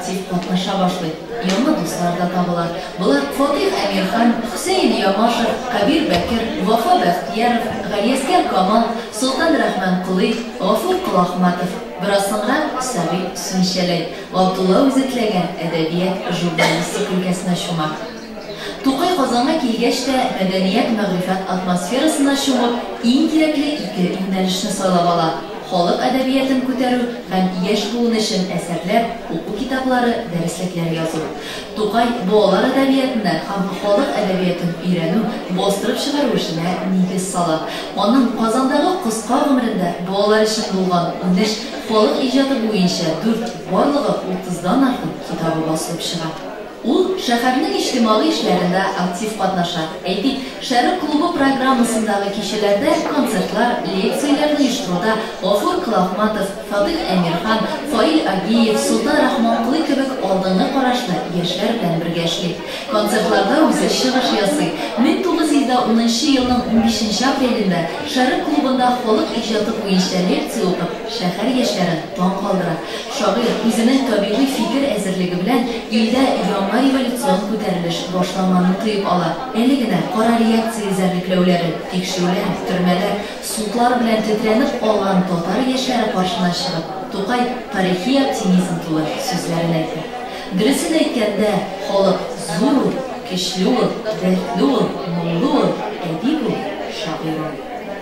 актив катнаша башлый. Яңа дуслар да табыла. Болар Фатыйх Әмирхан, Хөсәен Ямашев, Кәбир Бәкер, Вафа Бәхтияров, Галиәсгар Камал, Солтан Рахманколый, Гафур Колахматов. Бераз соңрак Сәгыйть Сүнчәләй, Габдулла үзе теләгән әдәбият, журналистика өлкәсенә чума. Тукай Казанга килгәч тә, мәдәният-мәгърифәт атмосферасына чумып, иң кирәкле ике юнәлешне сайлап ала, халык әдәбиятын күтәрү һәм яшь буын өчен әсәрләр, уку китаплары, дәреслекләр язу. Тукай балалар әдәбиятына һәм халык әдәбиятын өйрәнү, бастырып чыгару эшенә нигез сала. Аның Казандагы кыска гомерендә балалар өчен булган 13, халык иҗаты буенча дүрт, барлыгы утыздан артык китабы басылып чыга. Ул шәһәрнең иҗтимагый эшләрендә актив катнаша. Әйтик, Шәрык клубы программасындагы кичәләрдә концертлар, лекцияләрне оештыруда Гафур Колахматов, Фатыйх Әмирхан, Фаил Агиев, Солтан Рахманколый кебек алдынгы карашлы яшьләр белән бергә эшли. Концертларда үзе чыгыш ясый. 1910 елның 15 апрелендә Шәрык клубында халык иҗаты буенча лекция укып, шәһәр яшьләрен таң калдыра. Шагыйрь үзенең табигый фикер әзерлеге белән илдә яңа революцион күтәрелеш башланганын тоеп ала. Әле генә кара реакция эзәрлекләүләре, тикшерүләр, төрмәләр, судлар белән тетрәнеп алган татар яшьләре каршына чыгып, Тукай тарихи оптимизм тулы сүзләрен әйтә. Дөресен әйткәндә, халык зур ул, көчле ул, дәртле ул, моңлы ул, әдип ул, шагыйрь ул.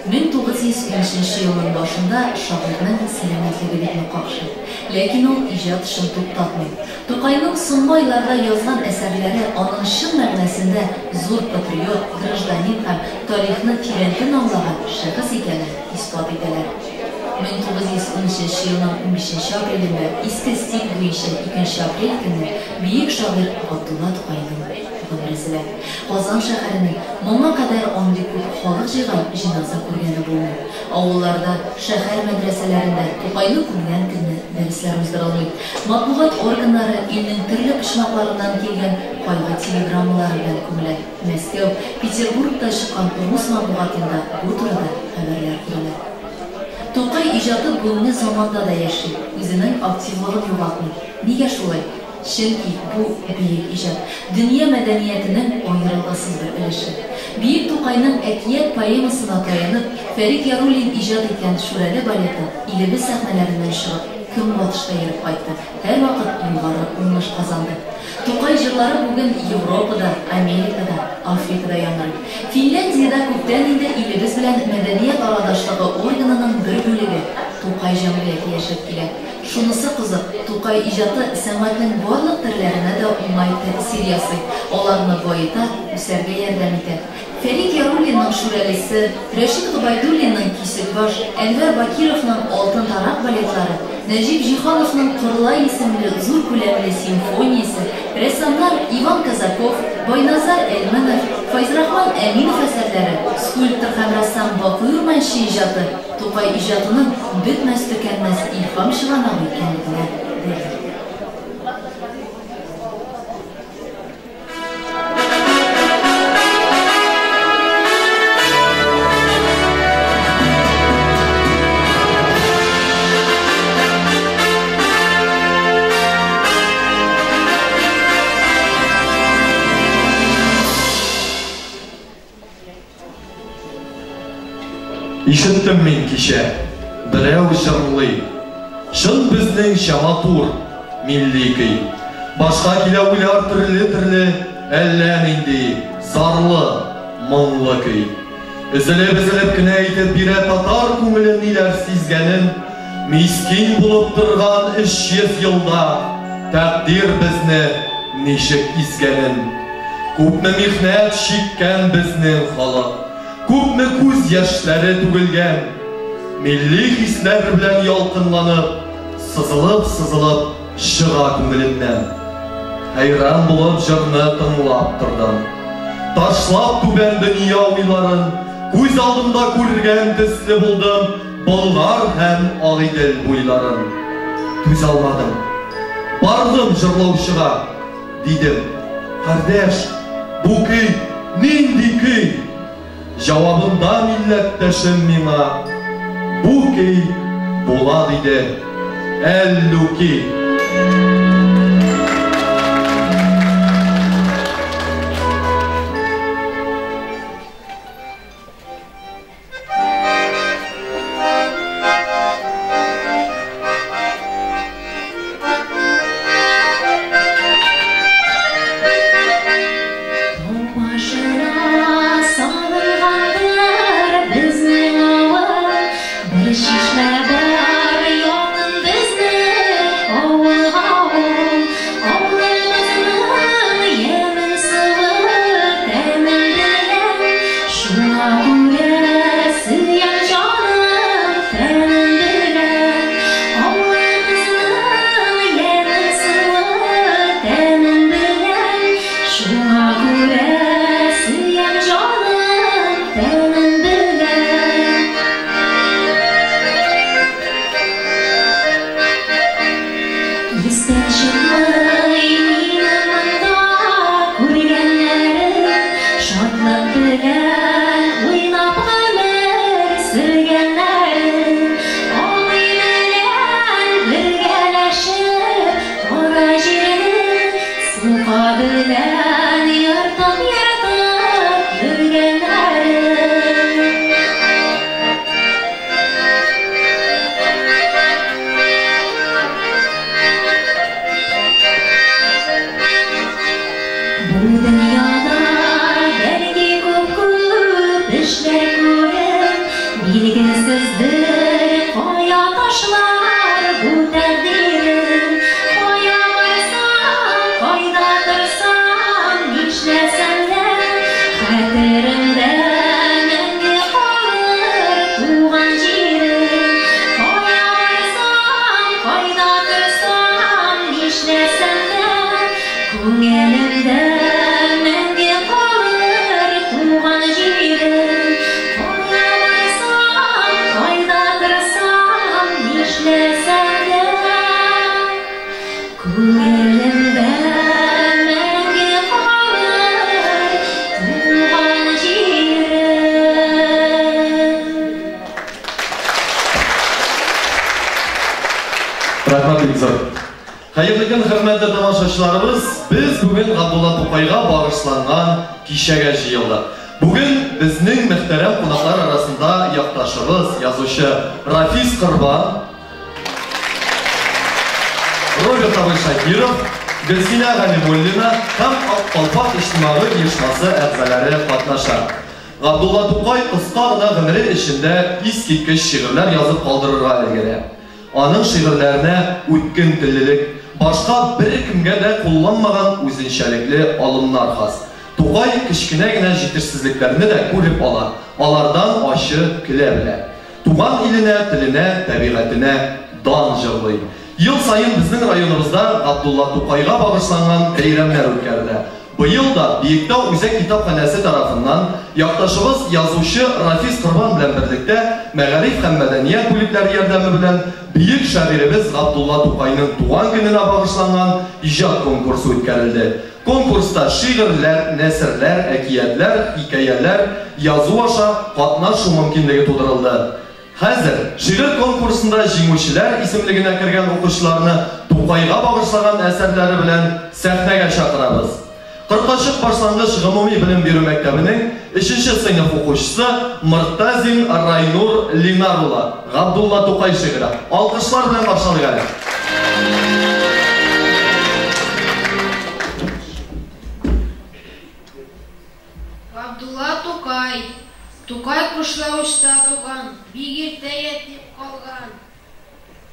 1913 елның башында шагыйрьнең сәламәтлеге бик нык какшый. Ләкин ул иҗат эшен туктатмый. Тукайның соңгы айларда язган әсәрләре аның чын мәгънәсендә зур патриот, гражданин һәм тарихны тирәнтен аңлаган шәхес икәнен исбат итәләр. 1913 елның 15 апрелендә иске стиль буенча 2 апрель көнне бөек шагыйрь Габдулла Тукайның гомере өзелә. Казан шәһәренең моңа кадәр андый күп халык җыйган җеназа күргәне булмый. Авылларда, шәһәр мәдрәсәләрендә Тукайны күмгән көнне дәресләр уздырылмый. Матбугат органнары илнең төрле почмакларыннан килгән кайгы телеграммалары белән күмелә. Мәскәү, Петербургта чыккан рус матбугатында бу турыда хәбәрләр күренә. Тукай иҗаты бүгенге заманда да яши, үзенең активлыгын югалтмый. Нигә шулай? Чөнки бу бөек иҗат, дөнья мәдәниятенең аерылгысыз бер өлеше. Бөек Тукайның Әкият поэмасына таянып, Фәрит Яруллин иҗат иткән Шүрәле балеты илебез сәхнәләреннән чыгып, Көнбатышта йөреп кайтты, һәрвакыт югары уңыш казанды. Тукай җырлары бүген Европада, Америкада, Африкада яңгырый. Финляндиядә күптән инде илебез белән мәдәният арадашлыгы органының бер бүлеге, Тукай җәмгыяте яшәп килә. Шунысы кызык, Тукай иҗаты сәнгатьнең барлык төрләренә дә уңай тәэсир ясый, аларны баета, үсәргә ярдәм итә. Фәрит Яруллинның Шүрәлесе, Рәшит Гобәйдуллинның Кисекбаш, Әнвәр Бакировның Алтын тарак балетлары, Нәҗип Җиһановның Кырлай исемле зур күләмле симфониясе, рәссамнар Иван Казаков, Байназар Әлменов, Фәйзрахман Әминов әсәрләре, скульптор һәм рәссам Бакый Урманче иҗаты, Тукай иҗатының бетмәс-төкәнмәс илһам чыганагы икәнлегенә дәлил. Ишеттем мин кичә, берәү җырлый. Чын безнеңчә матур, милли көй. Башка килә уйлар төрле-төрле, әллә нинди зарлы, моңлы көй. Өзелеп-өзелеп кенә әйтеп бирә татар күңеле ниләр сизгәнен. Мискин булып торган 300 елда тәкъдир безне ничек изгәнен. Күпме михнәт чиккән безнең халык, күпме күз яшьләре түгелгән. Милли хисләр белән ялкынланып, сызылып-сызылып чыга күңелемнән. Хәйран булып җырны тыңлап тордым. Ташлап түбән дөнья уйларын, күз алдымда күргән төсле булдым Болгар һәм Агыйдел буйларын. Түзә алмадым. Бардым җырлаучыга, дидем, кардәш, бу көй нинди көй? Җавабында милләттәшем миңа, бу көй була, диде, Әллүки. Күңелемдә мәңге калыр туган җирем. Кая барсам, кайда торсам, нишләсәм дә, күңелемдә мәңге калыр туган җирем. Рәхмәт бик зур. Хәерле көн, хөрмәтле тамашачыларыбыз. Без бүген Габдулла Тукайга багышланган кичәгә җыелдык. Бүген безнең мөхтәрәм кунаклар арасында якташыбыз, язучы Рафис Корбан, Роберт абый Шакиров, Гөлсинә Галимуллина һәм Ак калфак иҗтимагый оешмасы әгъзалары катнаша. Габдулла Тукай кыска гына гомере эчендә искиткеч шигырьләр язып калдырырга өлгерә. Аның шигырьләренә үткен теллелек, башка беркемгә дә кулланмаган үзенчәлекле алымнар хас. Тукай кечкенә генә җитешсезлекләрне дә күреп ала, алардан ачы көлә белә. Туган иленә, теленә, табигатенә дан җырлый. Ел саен безнең районыбызда Габдулла Тукайга багышланган бәйрәмнәр үткәрелә. Быел да Биектау үзәк китапханәсе тарафыннан якташыбыз язучы Рафис Корбан белән берлектә мәгариф һәм мәдәният бүлекләре ярдәме белән бөек шагыйребез Габдулла Тукайның туган көненә багышланган иҗат конкурсы үткәрелде. Конкурста шигырьләр, нәсерләр, әкиятләр, хикәяләр язу аша катнашу мөмкинлеге тудырылды. Хәзер шигырь конкурсында җиңүчеләр исемлегенә кергән укучыларны Тукайга багышлаган әсәрләре белән сәхнәгә чакырабыз. Коркачык башлангыч гомуми белем бирү мәктәбенең 3нче сыйныф укучысы Мортазин Райнур Линар улы, Габдулла Тукай шигыре. Алкышлар белән каршы алыйк әле. Габдулла Тукай. Тукай Кушлавычта туган, бик иртә ятим калган.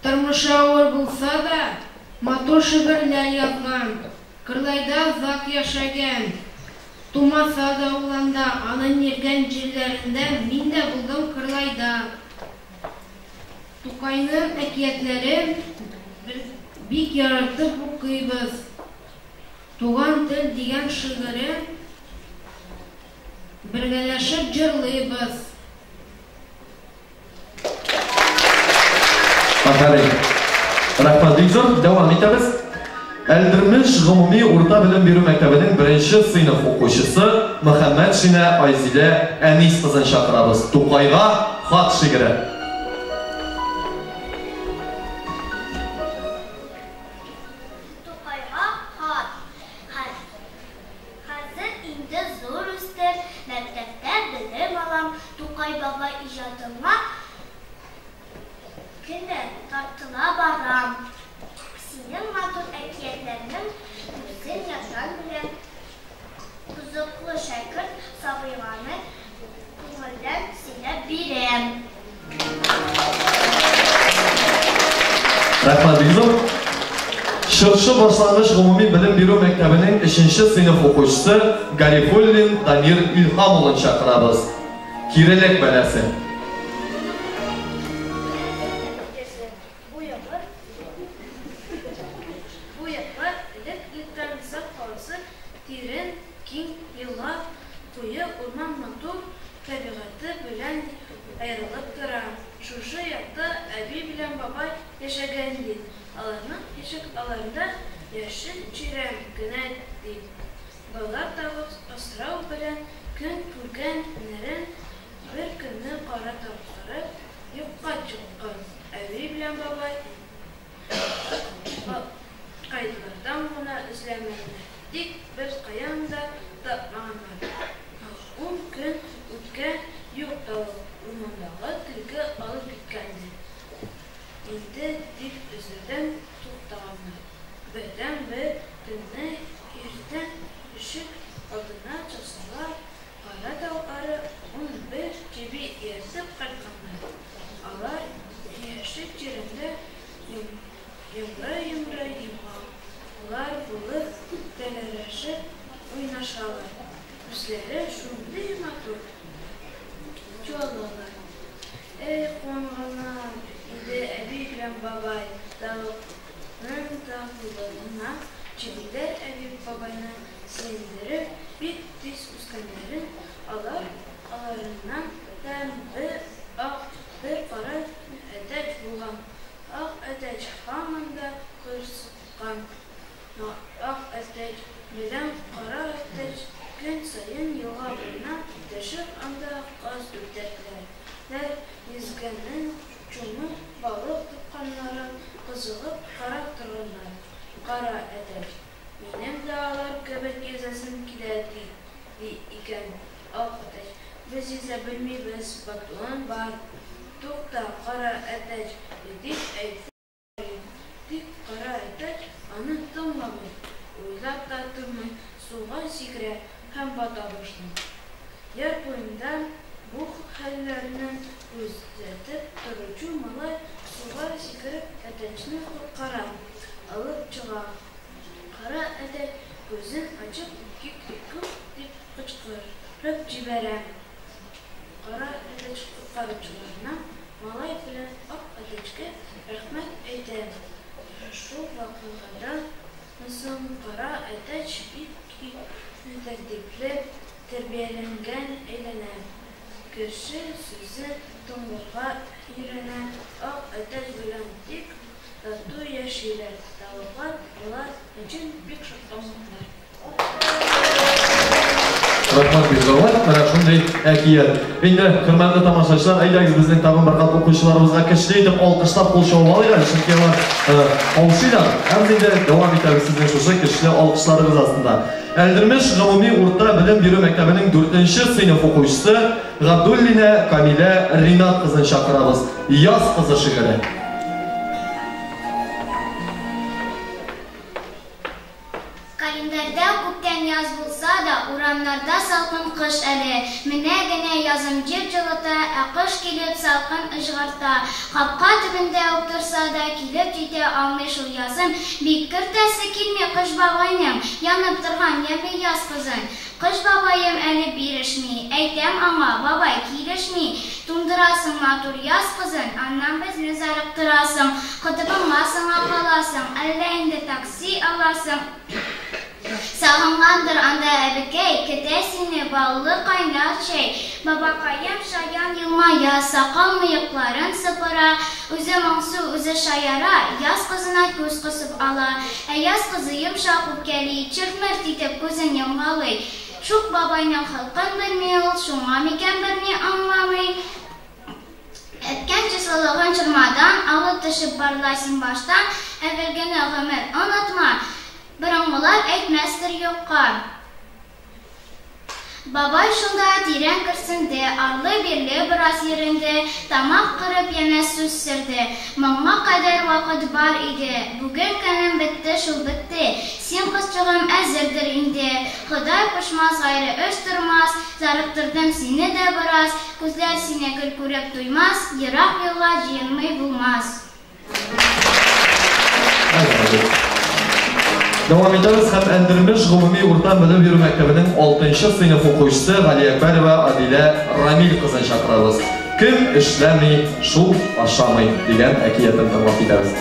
Тормышы авыр булса да, матур шигырьләр язган. Кырлайда озак яшәгән. Тумаса да ул анда, аның йөргән җирләрендә мин дә булдым Кырлайда. Тукайның әкиятләрен без бик яратып укыйбыз. Туган тел дигән шигырен бергәләшеп җырлыйбыз. Афәрин. Рәхмәт бик зур. Дәвам итәбез. Әлдермеш гомуми урта белем бирү мәктәбенең беренче сыйныф укучысы Мөхәммәтшина Айзилә Әнис кызын чакырабыз. Тукайга хат шигыре. Тукайга хат. Хәзер инде зур үстем, мәктәптә белем алам, Тукай бабай иҗатына генә тартыла барам. Синең матур әкиятләрнең күбесен яттан беләм. Кызыклы шәкерт сабыйларны күңелдән сөйләп бирәм. Рәхмәт бик зур. Чыршы башлангыч гомуми белем бирү мәктәбенең 3нче сыйныф укучысы Гарифуллин Дамир Илһам улын чакырабыз. Кирелек бәласе. Бу яклар Бу яклар элек-электән сак каласы тирән, киң елга, куе урман матур табигате белән аерылып тора. Шушы якта әби белән бабай яшәгән ди. Аларның ишек алларында яшел чирәм генә ди. Байлар тавык асрау белән көн күргән нәрен бер көнне кара тавыклары юкка чыккан. Әби белән бабай кайлардан гына эзләмәгәннәр, тик беркаян да тапмаганнар. Ун көн үткән, юк тавык, урмандагы төлке алып киткән ди. Инде дип эзләүдән туктаганнар. Бердәнбер көнне иртән ишек алдына чыксалар, кара тавыклары 11 чеби ияртеп кайтканнар. Алар яшел чирәмдә йомры-йомры йомгаклар булып тәгәрәшеп уйнашалар. Үзләре шундый матур, чуалалар. Әй, куанганнар иде әби белән бабай, тавыкның табылуына чебиләр әби-бабайга. Ак әтәч белән кара әтәч көн саен елга буена төшеп анда каз-үрдәкләр йөзгәнен, чумып балык тотканнарын кызыгып карап торганнар. Кара әтәч: "Минем дә алар кебек йөзәсем килә", ди икән. Ак әтәч: "Без йөзә белмибез, батуың бар". Тукта, кара әтәч, дип әйтеп карый. Тик кара әтәч аны тыңламый, уйлап та тормый, суга сикерә һәм бата башлый. Яр буенда бу хәлләрне күзәтеп торучы малай суга сикереп әтәчне коткара алып чыга. Кара әтәч күзен ачып кикрикүк дип кычкырып җибәрә. Кара әтәч коткаручыларына, малай белән ак әтәчкә рәхмәт әйтә. Шул вакыйгадан соң кара әтәч бик тәртипле, тәрбияләнгән әйләнә. Кеше сүзен тыңларга өйрәнә, ак әтәч белән бик тату яшиләр. Тавыклар болар өчен бик шатланалар. Рәхмәт бик зур. Менә шундый әкият. Инде, хөрмәтле тамашачылар, әйдәгез безнең тагын бер кат укучыларыбызга көчле итеп алкышлап кул чабып алыйк әле, чөнки алар каушыйлар. Һәм без инде дәвам итәбез сезнең шушы көчле алкышларыгыз астында. Әлдермеш гомуми урта белем бирү мәктәбенең дүртенче сыйныф укучысы Габдуллина Камилә Ринат кызын чакырабыз. Яз кызы шигыре. Календарьда күптән яз булса да, урамнарда салкын кыш әле. Менә генә язым җир җылыта, ә кыш килеп салкын ыҗгарта. Капка төбендә үк торса да, килеп җитә алмый шул язым. Бик кертәсе килми Кыш бабайның янып торган ямьле яз кызын. Кыш бабаем әле бирешми. Әйтәм аңа, бабай, килешми. Туңдырасың матур яз кызын, аннан безне зарыктырасың. Котыбыңа соңа каласың, әллә инде такси аласың. Сагынгандыр анда әбекәй, көтә сине баллы кайнар чәй. Бабакаем шаян елмая, сакал-мыекларын сыпыра. Үзе моңсу, үзе шаяра, яз кызына күз кысып ала. Ә яз кызы йомшак үпкәли, чырт-мырт итеп күзен йомгалый. Шук бабайның холкын белми ул, шуңа микән берни аңламый. Әткәм числолыгын чормадан алып төшеп барла син баштан, әвелгене гомер онытма, борынгылар әйтмәстер юкка. Бабай шунда тирән көрсенде, арлы-бирле бераз йөренде, тамак кырып янә сүз сөрде, Моңа кадәр вакыт бар иде, бүген көнем бетте шул, бетте. Син, кызчыгым, әзердер инде. Ходай кушмас, гайре эш тормас, зарыктырдым сине дә бераз, күзләр сине гел күреп туймас, ерак юлга җыенмый булмас. Дәвам итәбез һәм Әндермеш гомуми урта белем бирү мәктәбенең 6 нчы сыйныф укучысы Галиәкбәрова Адилә Рамил кызын чакырабыз. Кем эшләми, шул ашамый дигән әкиятен тыңлап китәбез.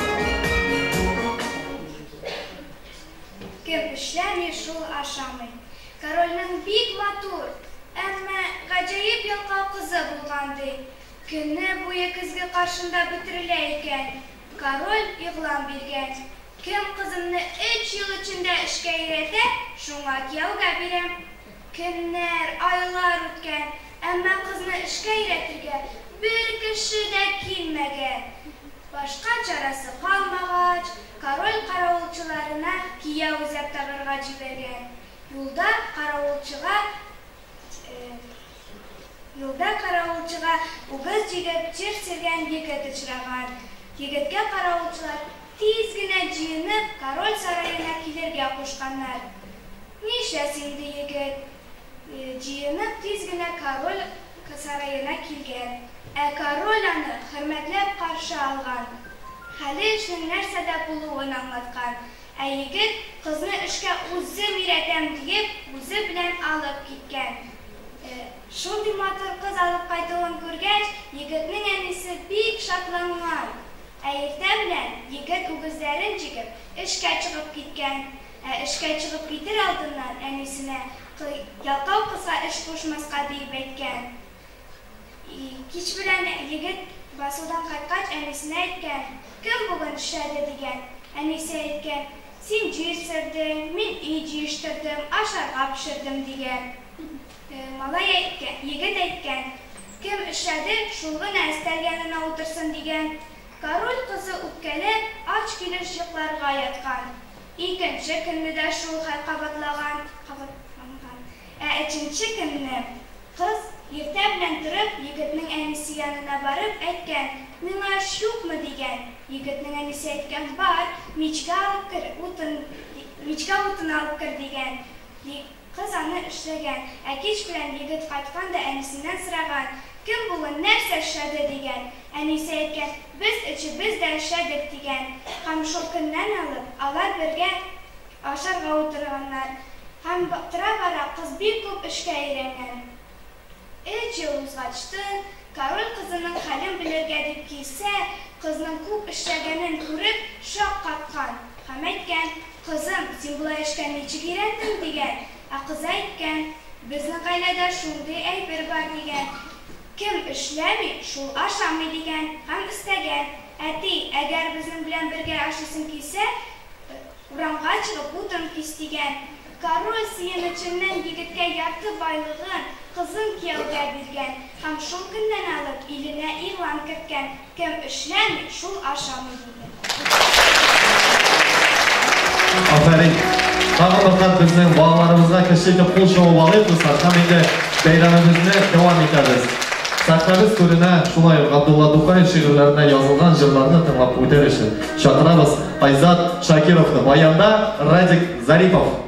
Кем эшләми, шул ашамый. Корольнең бик матур, әмма гаҗәеп ялкау кызы булган, ди. Көне буе көзге каршында бөтерелә икән. Король игълан биргән, Кем кызымны өч ел эчендә эшкә өйрәтә, шуңа кияүгә бирәм. Көннәр, айлар үткән, әмма кызны эшкә өйрәтергә бер кеше дә килмәгән. Башка чарасы калмагач, король каравылчыларына кияү эзләп табарга җибәргән. Юлда каравылчыга Юлда каравылчыга үгез җигеп җир сөргән егет очраган. Егеткә каравылчылар тиз генә җыенып король сараена килергә кушканнар. Нишләсен инде егет, җыенып тиз генә король сараена килгән. Ә король аны хөрмәтләп каршы алган. Хәле эшнең нәрсәдә булуын аңлаткан. Ә егет, кызны эшкә үзем өйрәтәм, диеп, үзе белән алып киткән. Шундый матур кыз алып кайтуын күргәч, егетнең әнисе бик шатланган. Ә иртә белән егет үгезләрен җигеп, эшкә чыгып киткән. Ә эшкә чыгып китер алдыннан әнисенә, Ялкау кызга эш кушмаска, диеп әйткән. Кич белән егет басудан кайткач, әнисенә әйткән, Кем бүген эшләде? дигән. Әнисе әйткән, Син җир сөрдең, мин өй җыештырдым, ашарга пешердем, дигән. Малай әйткән, егет әйткән, Кем эшләде, шул гына өстәл янына утырсын, дигән. Король кызы үпкәләп, ач килеш йокларга яткан. Икенче көнне дә шул хәл кабатлаган, кабатланган. Ә өченче көнне кыз, иртә белән торып, егетнең әнисе янына барып, әйткән, Миңа эш юкмы? дигән. Егетнең әнисе әйткән, Бар, мичкә алып кер, утын, мичкә утын алып кер, дигән. Кыз аны эшләгән. Ә кич белән егет кайткан да әнисеннән сораган, Кем бүген нәрсә эшләде? дигән. Әнисе әйткән, Без өчебез дә эшләдек, дигән. Һәм шул көннән алып, алар бергә ашарга утырганнар. Һәм тора-бара кыз бик күп эшкә өйрәнгән. Өч ел узгачтын, король кызының хәлен белергә дип килсә, кызның күп эшләгәнен күреп, шаккаткан һәм әйткән, Кызым, син болай эшкә ничек өйрәндең? дигән. Ә кызы әйткән, Безнең гаиләдә шундый әйбер бар, дигән. Кем эшләми, шул ашамый, дигән һәм өстәгән, Әти, әгәр безнең белән бергә ашыйсың килсә, Урамга чыгып утын кис, дигән. Король сөенеченнән егеткә ярты байлыгын, кызын кияүгә биргән һәм шул көннән алып иленә игълан керткән, кем эшләми, шул ашамый, дигән. Афәрин! Тагын бер кат безнең балаларыбызга көчле итеп кул чабып алыйк, дуслар, һәм инде бәйрәмебезне дәвам итәбез. Сәхнәбез түренә шулай ук Габдулла Тукай шигырьләренә язылган җырларны тыңлап үтәр өчен чакырабыз Айзат Шакировны, баянда Радик Зарипов.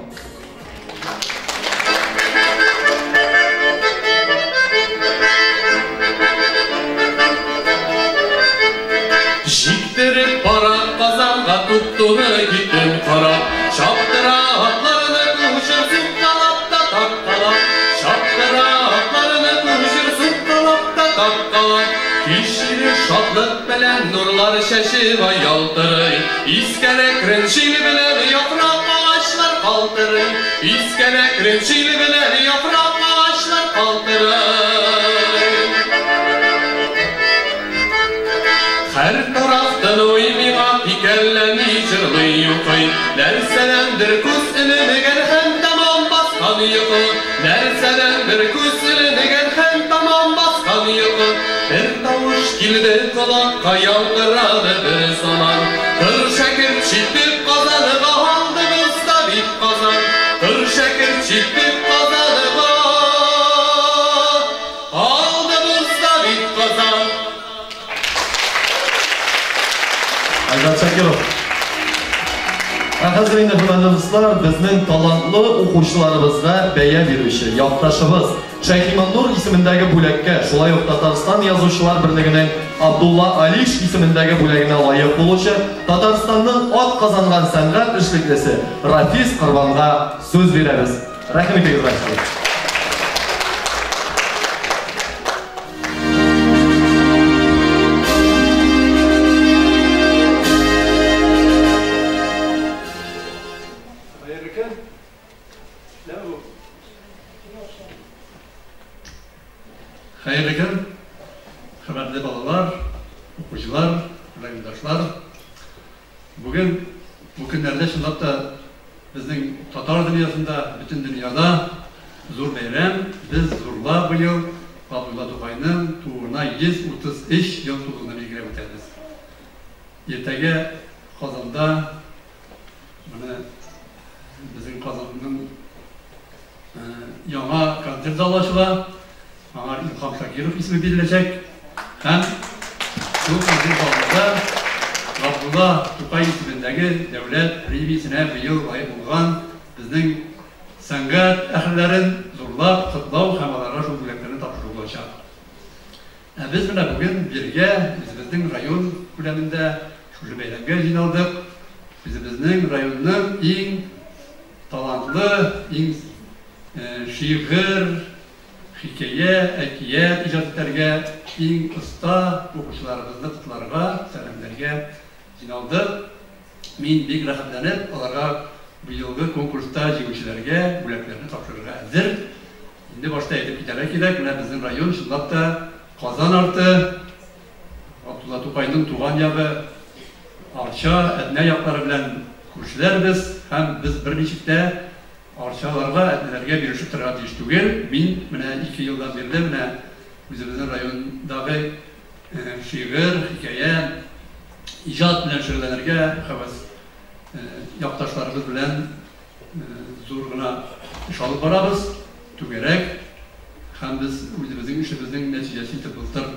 Җиктереп бара Казанга туп-туры китем карап, Чаптыра атларны кучер суккалап та тарткалап, Чаптыра атларны кучер суккалап та тарткалап. Кич ире шатлык белән нурлар чәчеп ай ялтырый, Искән әкрен җил белән яфрак агачлар калтырый, Искән әкрен җил белән яфрак агачлар калтырый. Һәр тарафтан уй миңа тик әллә ни җырлый, укый. Нәрсәдәндер күз эленгән һәм тәмам баскан йокы. Нәрсәдәндер күз эленгән һәм тәмам баскан йокы. Бер тавыш килде колакка, яңгырады бер заман. Тор, шәкерт, җиттек Казанга, алдыбызда бит Казан. Тор, шәкерт, җиттек Казанга, алдыбызда бит Казан. Айзат Шакиров. Ә хәзер инде, хөрмәтле дуслар, безнең талантлы укучыларыбызга бәя бирүче якташыбыз Шәйхи Маннур исемендәге бүләккә, шулай ук Татарстан Язучылар берлегенең Абдулла Алиш исемендәге бүләгенә лаек булучы Татарстанның ат казанган сәнгать эшлеклесе Рафис Корбанга сүз бирәбез. Рәхим итегез, Рафис абый. Хәерле көн. Нәмә бу? Хәерле көн, хөрмәтле балалар, укучылар, райондашлар. Бүген, бу көннәрдә чынлап та безнең татар дөньясында, бөтен дөньяда зур бәйрәм. Без зурлап быел Габдулла Тукайның тууына 133 ел тулуны билгеләп үтәбез. Иртәгә Казанда менә безнең Казанның Яңа концерт залы ачыла. Аңа Илһам Шакиров исеме биреләчәк. Һәм шул концерт залында Габдулла Тукай исемендәге дәүләт премиясенә быел лаек булган безнең сәнгать әһелләрен зурлап котлау һәм аларга шул бүләкләрне тапшыру булачак. Ә без менә бүген биргә үзебезнең район күләмендә шушы бәйрәмгә җыйналдык. Үзебезнең районның иң талантлы, иң шигырь, хикәя, әкият иҗат итәргә иң оста укучыларыбызны котларга, сәламләргә җыйналдык. Мин бик рәхәтләнеп аларга быелгы конкурста җиңүчеләргә бүләкләрне тапшырырга әзер. Инде башта әйтеп китәргә кирәк, менә безнең район чынлап та Казан арты, Габдулла Тукайның туган ягы Арча, Әтнә яклары белән Күршеләр без һәм без берничек тә Арчаларга, Әтнәләргә бирешеп торырга тиеш түгел. Мин менә 2 елдан бирле менә үзебезнең райондагы шигырь, хикәя, иҗат белән шөгыльләнергә һәвәс якташларыбыз белән зур гына эш алып барабыз, түгәрәк. Һәм без үзебезнең эшебезнең нәтиҗәсе итеп былтыр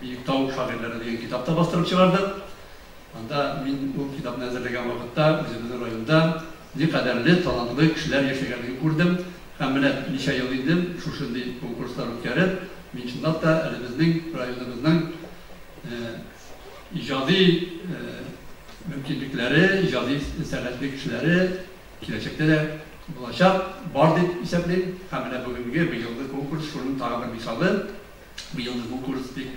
Биектау шагыйрьләре дигән китап та бастырып чыгардык. Анда мин ул китапны әзерләгән вакытта үзебезнең районда никадәрле талантлы кешеләр яшәгәнлеген күрдем. Һәм менә ничә ел инде шушындый конкурслар үткәреп, мин чынлап та әле безнең районыбызның иҗади мөмкинлекләре, иҗади сәләтле кешеләре киләчәктә дә булачак, бар дип исәплим. Һәм менә бүгенге, быелгы конкурс шуның тагы бер мисалы. Быелгы конкурс бик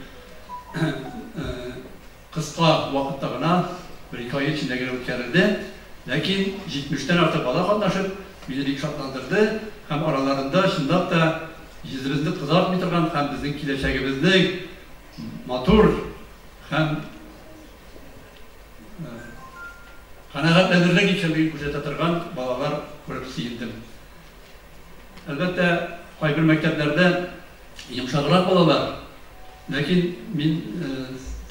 кыска вакытта гына, бер-ике ай эчендә генә үткәрелде. Ләкин 70тән артык бала катнашып, мине бик шатландырды һәм араларында чынлап та йөзебезне кызартмый торган һәм безнең киләчәгебезнең матур һәм канәгатьләнерлек икәнлеген күрсәтә торган балалар күреп сөендем. Әлбәттә, кайбер мәктәпләрдә йомшаграк балалар, ләкин мин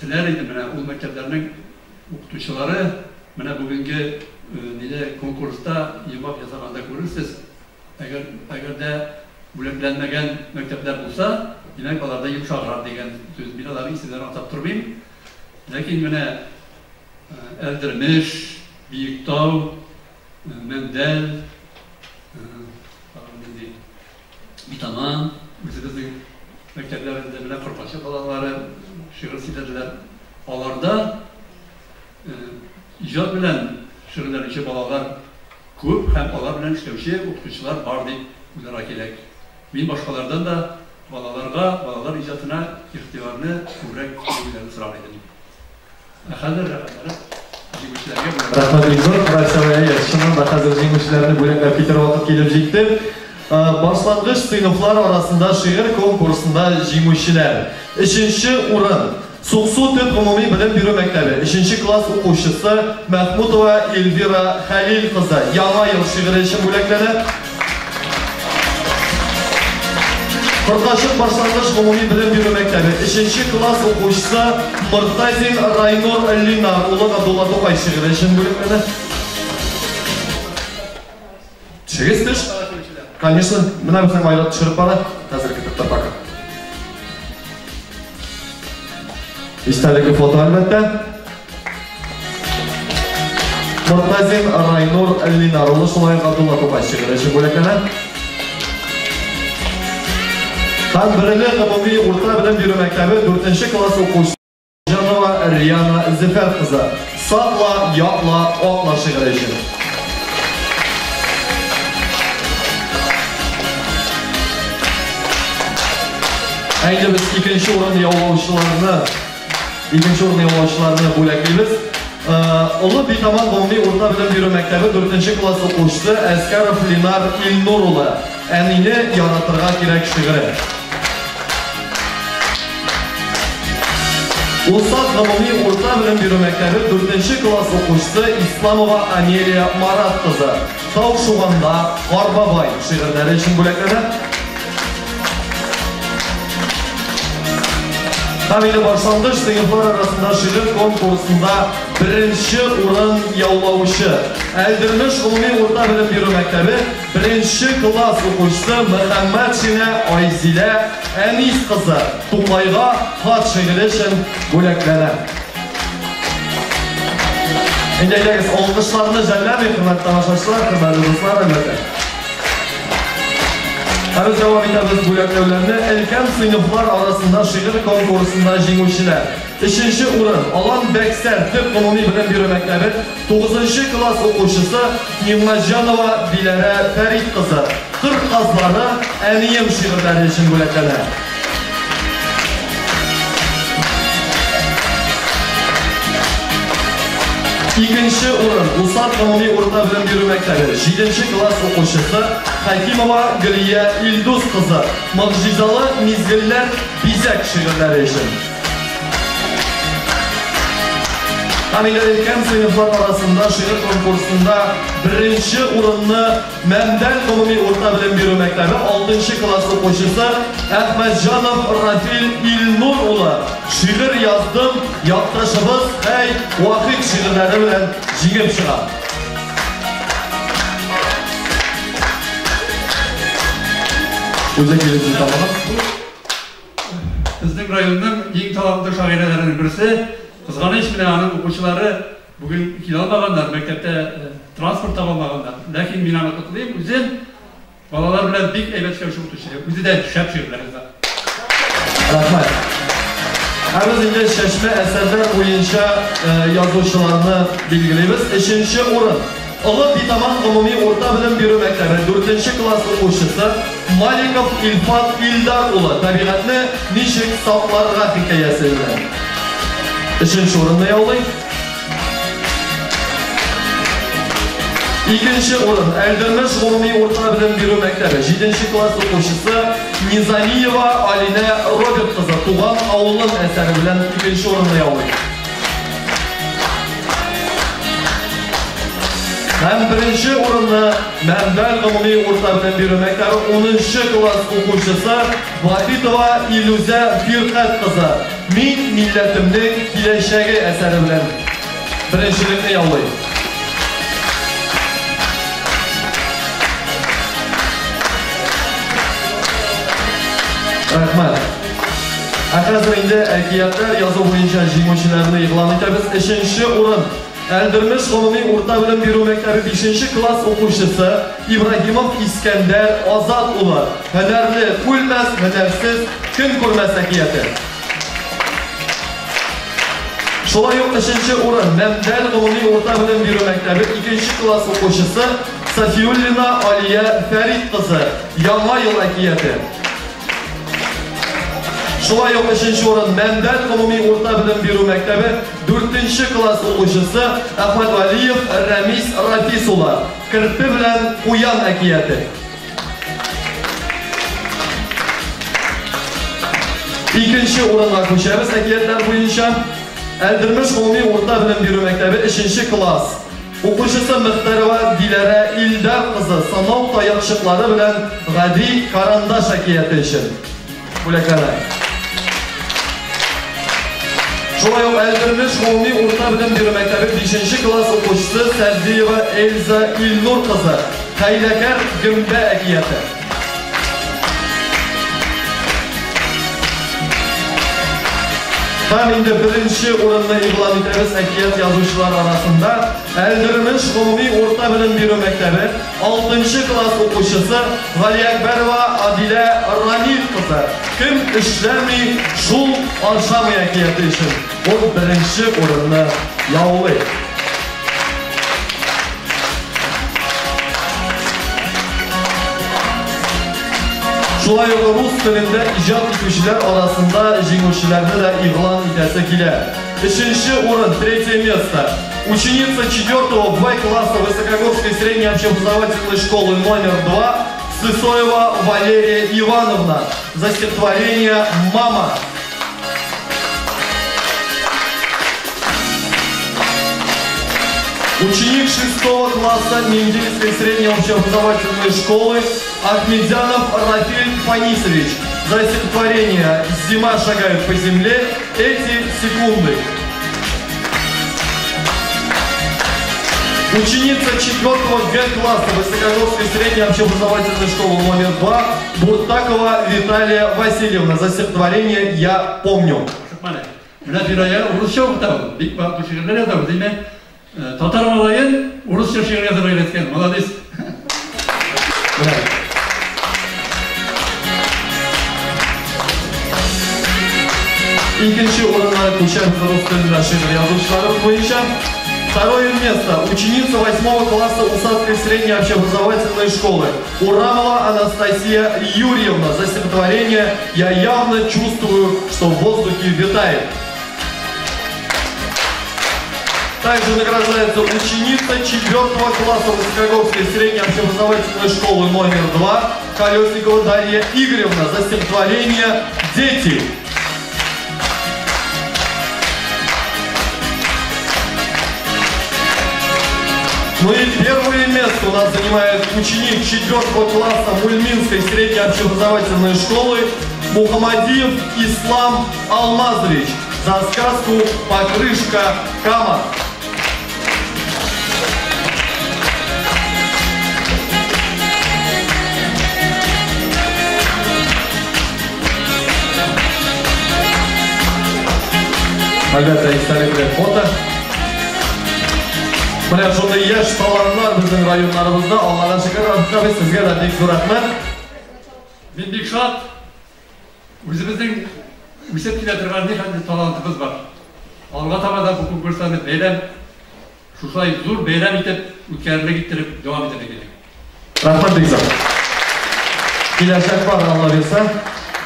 теләр идем, менә ул мәктәпләрнең укытучылары менә бүгенге нидә конкурста йомгак ясаганда күрерсез, әгәр әгәр дә бүләкләнмәгән мәктәпләр булса, димәк, аларда йомшаграк дигән сүз. Мин аларның исемнәрен атап тормыйм. Ләкин менә Әлдермеш, Биектау, Мәмдәл, тагын нинди Битаман, үзебезнең мәктәпләрендә менә Коркачы балалары шигырь сөйләделәр. Аларда иҗат белән шөгыльләнүче балалар күп һәм алар белән эшләүче укытучылар бар дип уйларга кирәк. Мин башкалардан да балаларга, балалар иҗатына игътибарны күбрәк бирүләрен сорар идем. Ә хәзер рәхәтләнеп җиңүчеләргә бүләк. Рәхмәт бик зур, Райса әйе, чыннан да хәзер җиңүчеләрне бүләкләп китәр вакыт килеп җитте. Башлангыч сыйныфлар арасында шигырь конкурсында җиңүчеләр. Өченче урын, Суксу төп гомуми белем бирү мәктәбе, өченче класс укучысы Мәхмүтова Эльвира Хәлил кызы Яңа ел шигыре өчен бүләкләнә. Коркачык башлангыч гомуми белем бирү мәктәбе, өченче класс укучысы Мортазин Райнур Линар улы Габдулла Тукай шигыре өчен бүләкләнә. Төшегез, төш. Конечно, менә безнең Айрат төшереп бара. Хәзер көтеп тор пока. Истәлекле фото, әлбәттә. Мортазин Райнур Линар улы шулай ук Габдулла Тукай шигыре өчен бүләкләнә. Һәм Бөреле гомуми урта белем бирү мәктәбе 4 класс укучысы Җанова Риана Зөфәр кызы Сакла, якла, акла шигыре өчен. Ә инде без икенче урын яулаучыларны, икенче урын яулаучыларны бүләклибез. Олы Битаман гомуми урта белем бирү мәктәбе 4 класс укучысы Әскәров Ленар Илнур улы Әнине яратырга кирәк шигыре. Усад гомуми урта белем бирү мәктәбе 4 класс укучысы Исламова Амелия Марат кызы Тау шуганда Кар бабай шигырьләре өчен бүләкләнә. Һәм инде башлангыч сыйныфлар арасында шигырь конкурсында беренче урын яулаучы Әлдермеш гомуми урта белем бирү мәктәбе беренче класс укучысы Мөхәммәтшина Айзилә Әнис кызы Тукайга хат шигыре өчен бүләкләнә. Инде әйдәгез, алкышларны жәлләмик, хөрмәтле тамашачылар, хөрмәтле дуслар, әлбәттә. Ә без дәвам итәбез бүләкләүләрне. Өлкән сыйныфлар арасында шигырь конкурсында җиңүчеләр. Өченче урын, Алан Бәксәр төп гомуми белем бирү мәктәбе 9 класс укучысы Нигъмәтҗанова Диләрә Фәрит кызы Кыр казлары, әнием шигырьләре өчен бүләкләнә. Икенче урын, Усад гомуми урта белем бирү мәктәбе 7 класс укучысы Хәкимова Гөлия Илдус кызы Могҗизалы мизгелләр бизәк шигырьләре өчен. Һәм инде өлкән сыйныфлар арасында шигырь конкурсында беренче урынны Мәмдәл гомуми урта белем бирү мәктәбе 6 класс укучысы Әхмәтҗанов Рафил Илнур улы «Шигырь яздым, якташыбыз Хәй Вахит» шигырьләре белән җиңеп чыга. Үзе килеп җитә. Безнең районның иң талантлы шагыйрәләренең берсе. Кызганыч, менә аның укучылары бүген килә алмаганнар, мәктәптә транспорт таба алмаганнар. Ләкин мин аны котлыйм, үзем балалар белән бик әйбәт эшләүче укытучы. Үзе дә шәп шигырьләр яза. Рәхмәт. Ә без инде чәчмә әсәрләр буенча язучыларны билгелибез. Өченче урын. Олы Битаман гомуми урта белем бирү мәктәбе 4 класс укучысы Маликов Илфат Илдар улы «Табигатьне ничек сакларга» хикәясе белән өченче урынны яулый. Икенче урын Әлдермеш гомуми урта белем бирү мәктәбе 7 класс укучысы Низамиева Алинә Роберт кызы «Туган авылым» әсәре белән икенче урынны яулый. Һәм беренче урынны Мәмдәл гомуми урта белем бирү мәктәбе 10 класс укучысы Вахитова Илүзә Фиркать кызы «Мин милләтемнең киләчәге» әсәре белән беренчелекне яулый. Рәхмәт. Ә хәзер инде әкиятләр язу буенча җиңүчеләрне игълан итәбез. Өченче урын Әлдермеш гомуми урта белем бирү мәктәбе 5 класс укучысы Ибраһимов Искәндәр Азат улы «Һөнәрле үлмәс, һөнәрсез көн күрмәс» әкияте. Шулай ук өченче урын Мәмдәл гомуми урта белем бирү мәктәбе 2 класс укучысы Сафиуллина Алия Фәрит кызы «Яңа ел әкияте». Шулай ук өченче урын Мәмдәл гомуми урта белем бирү мәктәбе 4 класс укучысы Әхмәтвәлиев Рәмис Рафис улы «Керпе белән куян» әкияте. Икенче урынга күчәбез әкиятләр буенча. Әлдермеш гомуми урта белем бирү мәктәбе 3 класс укучысы Мөхтәрова Диләрә Илдар кызы «Санау таякчыклары белән гади карандаш» әкияте өчен бүләкләнә. Шулай ук Әлдермеш гомуми урта белем бирү мәктәбе 5 класс укучысы Сәлдиева Эльза Илнур кызы «Хәйләкәр гөмбә» әкияте. Һәм инде беренче урынны игълан итәбез әкият язучылар арасында Әлдермеш гомуми урта белем бирү мәктәбе 6 класс укучысы Галиәкбәрова Адилә Рамил кызы «Кем эшләми, шул ашамый» әкияте өчен ул беренче урынны яулый. Шулай ук рус телендә иҗат итүчеләр арасында җиңүчеләрне дә игълан итәсе килә. Өченче урын, третье место. Ученица 4 В класса Высокогорской средней общеобразовательной школы номер 2 Сысоева Валерия Ивановна за стихотворение «Мама». Ученик 6 класса Менделеевской средней общеобразовательной школы Ахмедзянов Рафиль Фанисович за стихотворение «Зима шагает по земле. Эти секунды». Ученица 4 Г класса Высокогорской средней общеобразовательной школы номер 2 Буртакова Виталия Васильевна за стихотворение «Я помню». Менә Фирая урысча укыта, бик матур шигырьләр яза, димәк, татар малаен урысча шигырь язарга өйрәткән. Молодец. Икенче урынга күчәбез рус телендә шигырь язучылары буенча. Второе место. Ученица 8 класса Усадской средней общеобразовательной школы Урамова Анастасия Юрьевна за стихотворение «Я явно чувствую, что в воздухе витает». Также награждается ученица 4 класса Высокогорской средней общеобразовательной школы номер 2 Колесникова Дарья Игоревна за стихотворение «Дети». Ну и первое место у нас занимает ученик 4 класса Мульминской средней общеобразовательной школы Мухаммадиев Ислам Алмазович за сказку «Покрышка Кама». Әлбәттә, истәлекле фото. Менә шундый яшь талантлар безнең районнарыбызда. Аллага шөкер, Рафик абый, сезгә дә бик зур рәхмәт. Мин бик шат. Үзебезнең үсеп килә торган нихәтле талантыбыз бар. Алга таба да бу конкурсларны бәйрәм, шушылай зур бәйрәм итеп, үткәрерлек иттереп дәвам итәргә кирәк. Рәхмәт бик зур. Киләчәк бар, Алла бирсә.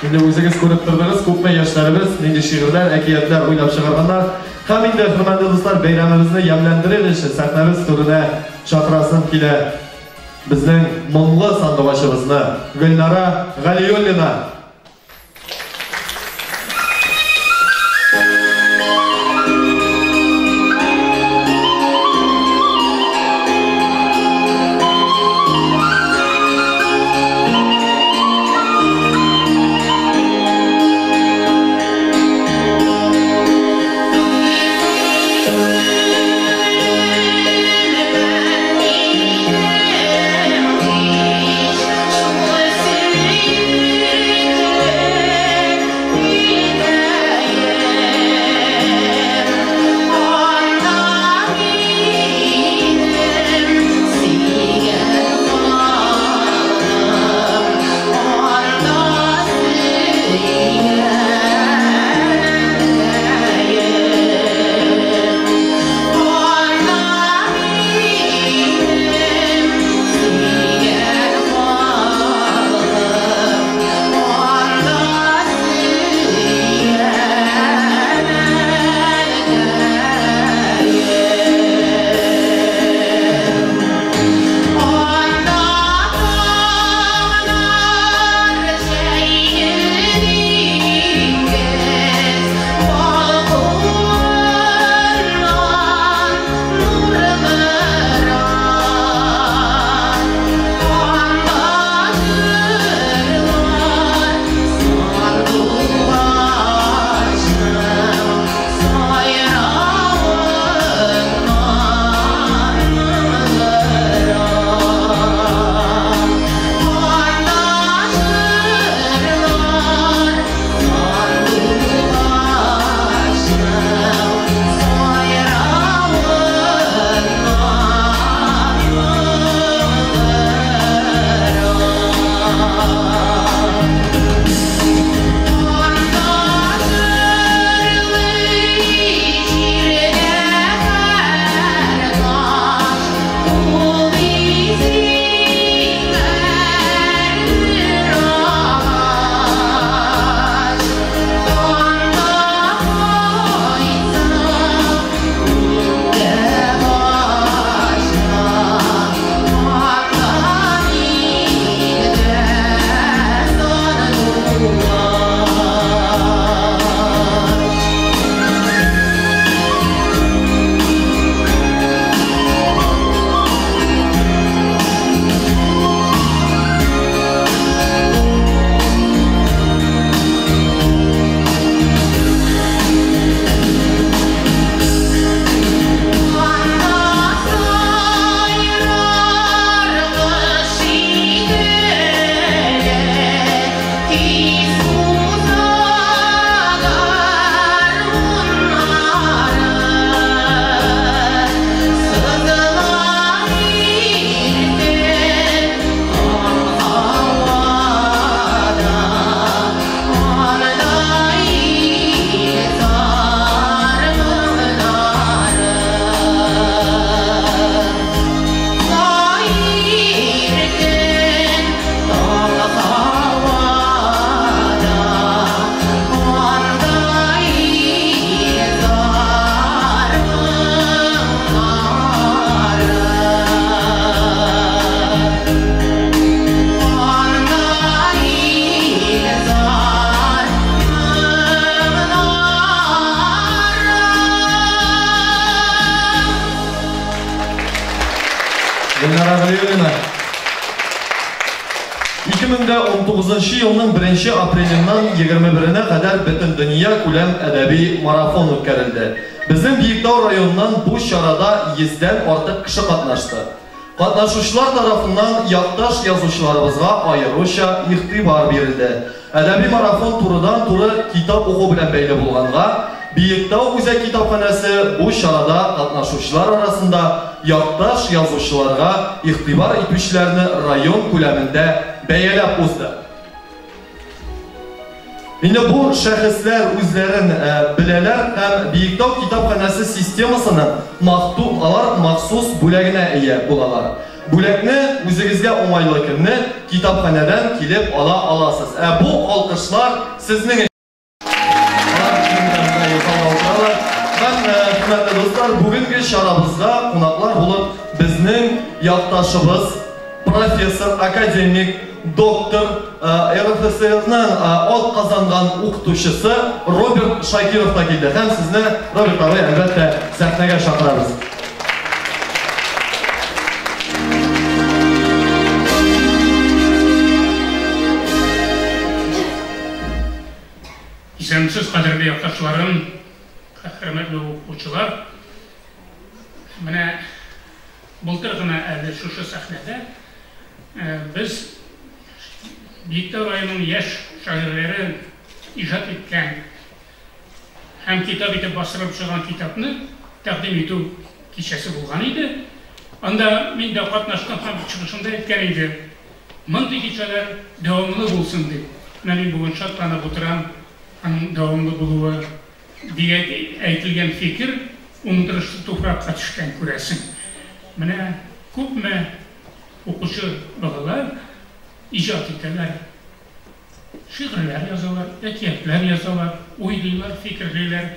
Инде үзегез күреп тордыгыз, күпме яшьләребез нинди шигырьләр, әкиятләр уйлап чыгарганнар. Һәм инде, хөрмәтле дуслар, бәйрәмебезне ямьләндерер өчен сәхнәбез түренә чакырасым килә безнең моңлы сандугачыбызны, Гөлнара Галиуллина. Шул 2019 елның 1 апреленнән 21-нә кадәр Бөтендөнья күләм әдәби марафон үткәрелде. Безнең Биектау районыннан бу чарада 100дән артык кеше катнашты. Катнашучылар тарафыннан якташ язучыларыбызга аеруча игътибар бирелде. Әдәби марафон турыдан-туры китап уку белән бәйле булганга, Биектау үзәк китапханәсе бу чарада катнашучылар арасында якташ язучыларга игътибар итүчеләрне район күләмендә бәяләп узды. Инде бу шәхесләр үзләрен беләләр һәм Биектау китапханәсе системасының макту алар махсус бүләгенә ия булалар. Бүләкне үзегезгә уңайлы көнне китапханәдән килеп ала аласыз. Ә бу алкышлар сезнең Һәм, хөрмәтле дуслар, бүгенге чарабызга кунаклар булып безнең якташыбыз, профессор, академик, доктор, РФСРның ат казанган укытучысы Роберт Шакиров та килде. Һәм сезне, Роберт абый, әлбәттә, сәхнәгә чакырабыз. Исәнмесез, кадерле якташларым, хөрмәтле укучылар. Менә былтыр гына әле шушы сәхнәдә без Биектау районының яшь шагыйрьләре иҗат иткән һәм китап итеп бастырылып чыган китапны тәкъдим итү кичәсе булган иде. Анда мин дә катнаштым һәм чыгышымда әйткән идем, мондый кичәләр дәвамлы булсын дип. Менә мин бүген шатланып утырам, аның дәвамлы булуы дигән әйтелгән фикер уңдырышлы туфракка төшкән, күрәсең. Менә күпме укучы балалар иҗат итәләр, шигырьләр язалар, әкиятләр язалар, уйлыйлар, фикерлиләр.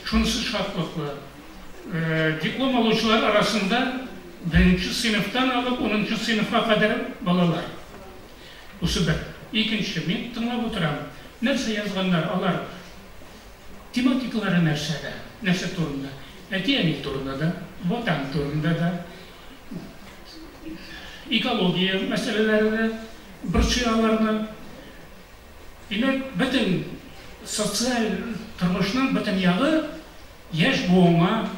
Шунысы шатлыклы, диплом алучылар арасында беренче сыйныфтан алып унынчы сыйныфка кадәр балалар. Бусы бер. Икенче, мин тыңлап утырам, нәрсә язганнар алар, тематикалары нәрсәдә, нәрсә турында? Әти-әни турында да, Ватан турында да, экология мәсьәләләре дә борчый аларны. Димәк, бөтен социаль тормышның бөтен ягы яшь буынга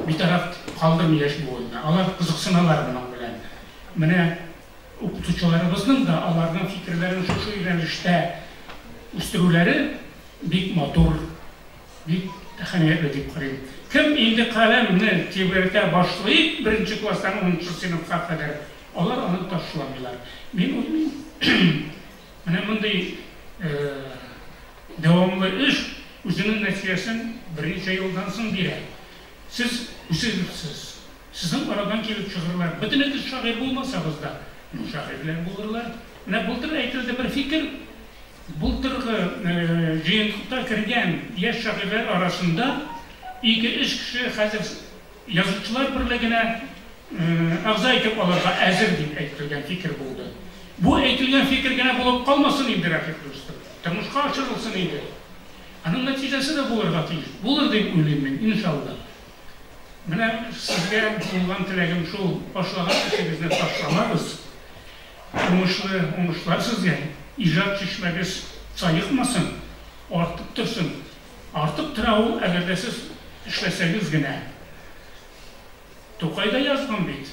битараф калдырмый яшь буынны. Алар кызыксыналар моның белән. Менә укытучыларыбызның да аларның фикерләрен шушы юнәлештә үстерүләре бик матур, бик әһәмиятле дип карыйм. Кем инде каләмне тибрәтә башлый беренче класстан унынчы сыйныфка кадәр, алар аны ташламыйлар. Мин уйлыйм, менә мондый дәвамлы эш үзенең нәтиҗәсен берничә елдан соң бирә. Сез үсерсез. Сезнең арадан килеп чыгырлар. Бөтенегез шагыйрь булмасагыз да, ну, шагыйрьләр булырлар. Менә былтыр әйтелде бер фикер, былтыргы җыентыкта кергән яшь шагыйрьләр арасында ике-өч кеше хәзер Язучылар берлегенә әгъза итеп алырга әзер дип әйтелгән фикер булды. Бу әйтелгән фикер генә булып калмасын инде, Рәфыйк дустым, тормышка ашырылсын иде. Аның нәтиҗәсе дә булырга тиеш. Булыр дип уйлыйм мин, иншалла. Менә сезгә булган теләгем шул, башлаган эшегезне ташламагыз. Уңышлы уңышлар сезгә, иҗат чишмәгез саекмасын, артып торсын. Артып тора ул, әгәр дә сез эшләсәгез генә. Тукай да язган бит,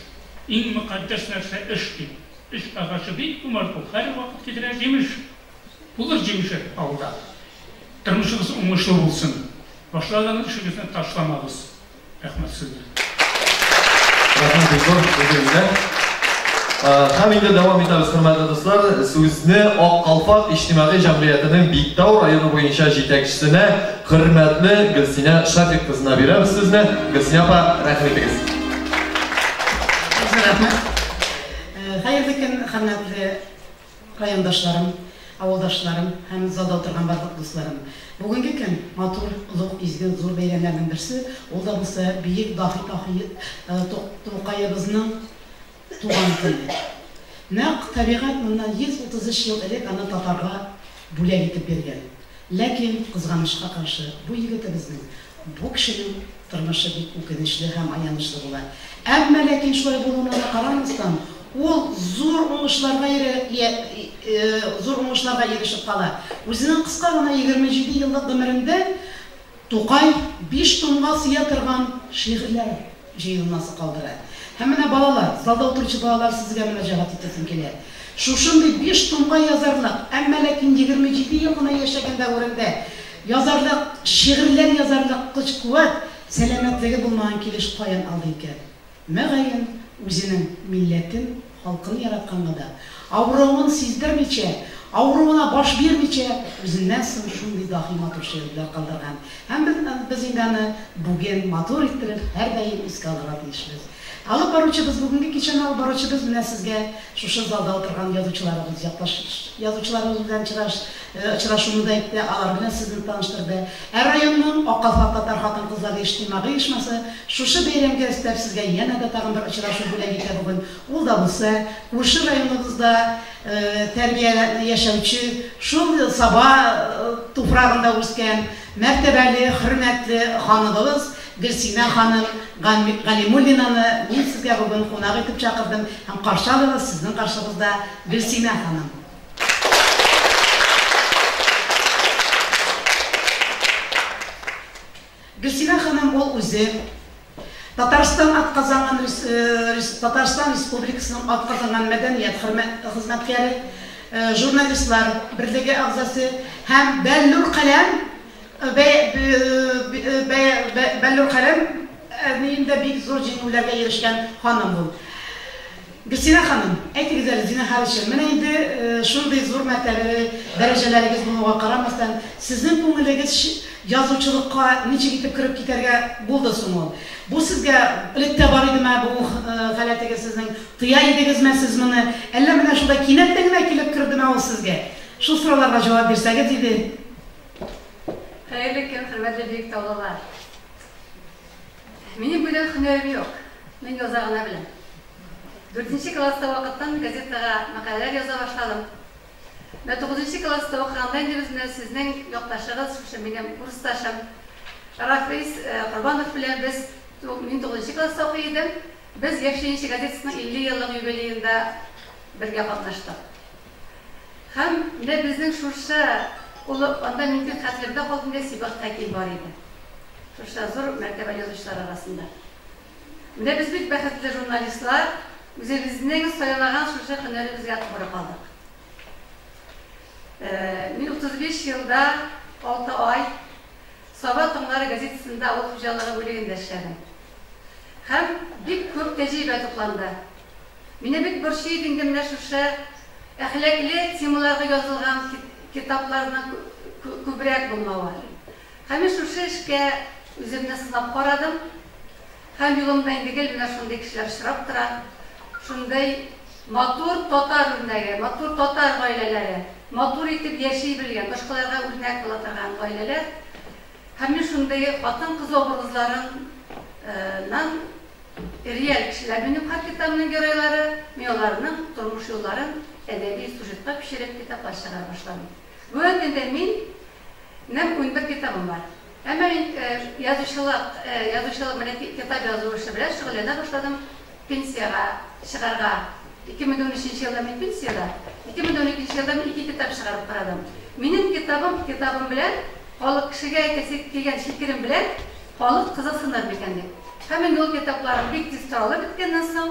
Иң мөкатдәс нәрсә эш дип. Эш агачы бик юмарт ул, һәрвакыт китерә җимеш. Булыр җимеше алда. Тормышыгыз уңышлы булсын. Башлаган эшегезне ташламагыз. Рәхмәт сезгә. Рәхмәт бик зур үзегезгә. Һәм инде дәвам итәбез, хөрмәтле дуслар. Сүзне Ак калфак иҗтимагый җәмгыятенең Биектау районы буенча җитәкчесенә, хөрмәтле Гөлсинә Шафик кызына бирәбез сүзне. Гөлсинә апа, рәхим итегез. Бик зур рәхмәт. Хәерле көн, хөрмәтле Райондашларым, авылдашларым һәм залда утырган барлык дусларым! Бүгенге көн, матур, олуг, изге, зур бәйрәмнәрнең берсе, ул да булса бөек даһи Таһи Тукаебызның туган көне. Нәкъ табигать моннан 133 ел элек аны татарга бүләк итеп биргән. Ләкин, кызганычка каршы, бу егетебезнең, бу кешенең тормышы бик үкенечле һәм аянычлы була. Әмма ләкин шулай булуына да карамастан, Ул зур уңышларга зур уңышларга ирешеп кала. Үзенең кыска гына 27 еллык гомерендә Тукай биш томга сыя торган шигырьләр җыелмасы калдыра. Һәм менә балалар, залда утыручы балалар сезгә мөрәҗәгать итәсем килә. Шушындый биш томга язарлык, әмма ләкин 27 ел гына яшәгән дәверендә язарлык, шигырьләр язарлык көч-куәт, сәламәтлеге булмаган килеш каян алды икән? Мөгаен, үзенең милләтен, халкын яратканга да, авыруын сиздермичә, авыруына баш бирмичә, үзеннән соң шундый даһи матур шигырьләр калдырган. Һәм без, без инде аны бүген матур иттереп, һәрдаим искә алырга тиешбез. Алып баручыбыз, бүгенге кичәне алып баручыбыз менә сезгә шушы залда утырган язучыларыбыз, якташ язучыларыбыз белән чыраш, очрашуны да әйтте, алар белән сезне таныштырды. Ә районның Ак калфак татар хатын-кызлары иҗтимагый оешмасы шушы бәйрәмгә өстәп сезгә янә дә тагын бер очрашу бүләк итә бүген. Ул да булса, күрше районыбызда тәрбия яшәүче, шул Саба туфрагында үскән мәртәбәле, хөрмәтле ханыбыбыз Гөлсинә ханым Галимуллинаны мин сезгә бүген кунак итеп чакырдым һәм каршы алыгыз сезнең каршыгызда Гөлсинә ханым. Гөлсинә ханым ул үзе Татарстан атказанган Татарстан Республикасының атказанган мәдәният хезмәткәре, журналистлар берлеге әгъзасы һәм Бәллүр каләм Бәллүр каләм ниендә бик зур җиңүләргә ирешкән ханым ул. Гөлсинә ханым, әйтегез әле, зинһар өчен, менә инде шундый зур мәртәбәле дәрәҗәләрегез булуга карамастан, сезнең күңелегез язучылыкка ничек итеп кереп китәргә булды соң ул? Бу сезгә элек тә бар идеме бу халәтегез сезнең? Тоя идегезме сез моны? Әллә менә шулай кинәттән генә килеп кердеме ул сезгә? Шул сорауларга җавап бирсәгез иде. Хәерле көн, хөрмәтле биектаулылар! Минем бүтән һөнәрем юк, мин яза гына беләм. Дүртенче класста вакыттан газетага мәкаләләр яза башладым. Менә тугызынчы класста укыганда инде без менә сезнең якташыгыз, шушы минем курсташым Рафис Корбанов белән без, мин тугызынчы класста укый идем, без Яшь ленинчы газетасының 50 еллык юбилеенда бергә катнаштык. Һәм менә безнең шушы олы, анда минем хәтеремдә калды инде, Сибгат Хәким бар иде. Шушы зур мәртәбәле язучылар арасында. Менә без бик бәхетле журналистлар, үзебезнең сайлаган шушы һөнәребезгә тугры калдык. Мин 35 елда 6 ай Саба таңнары газетасында авыл хуҗалыгы бүлегендә эшләдем. Һәм бик күп тәҗрибә тупланды. Мине бик борчый иде инде менә шушы әхлаклы темаларга язылган китапларның күбрәк булмавы. Һәм мин шушы эшкә үземне сынап карадым. Һәм юлымда инде гел менә шундый кешеләр очрап тора. Шундый матур татар үрнәге, матур татар гаиләләре, матур итеп яши белгән, башкаларга үрнәк була торган гаиләләр. Һәм мин шундый хатын-кыз образларыннан реаль кешеләр минем һәр китабымның геройлары, мин аларның тормыш юлларын әдәби сюжетка күчереп китаплар чыгара башладым. Бүгенге көндә мин нем 11 китабым бар. Әмма мин язучылык, язучылык менә китап язу эше белән шөгыльләнә башладым пенсиягә чыгарга. 2013 елда мин пенсиядә. 2012 елда мин ике китап чыгарып карадым. Минем китабым, китабым белән халык кешегә әйтәсе килгән фикерем белән халык кызыксыныр микән дип. Һәм инде ул китапларым бик тиз таралып беткәннән соң,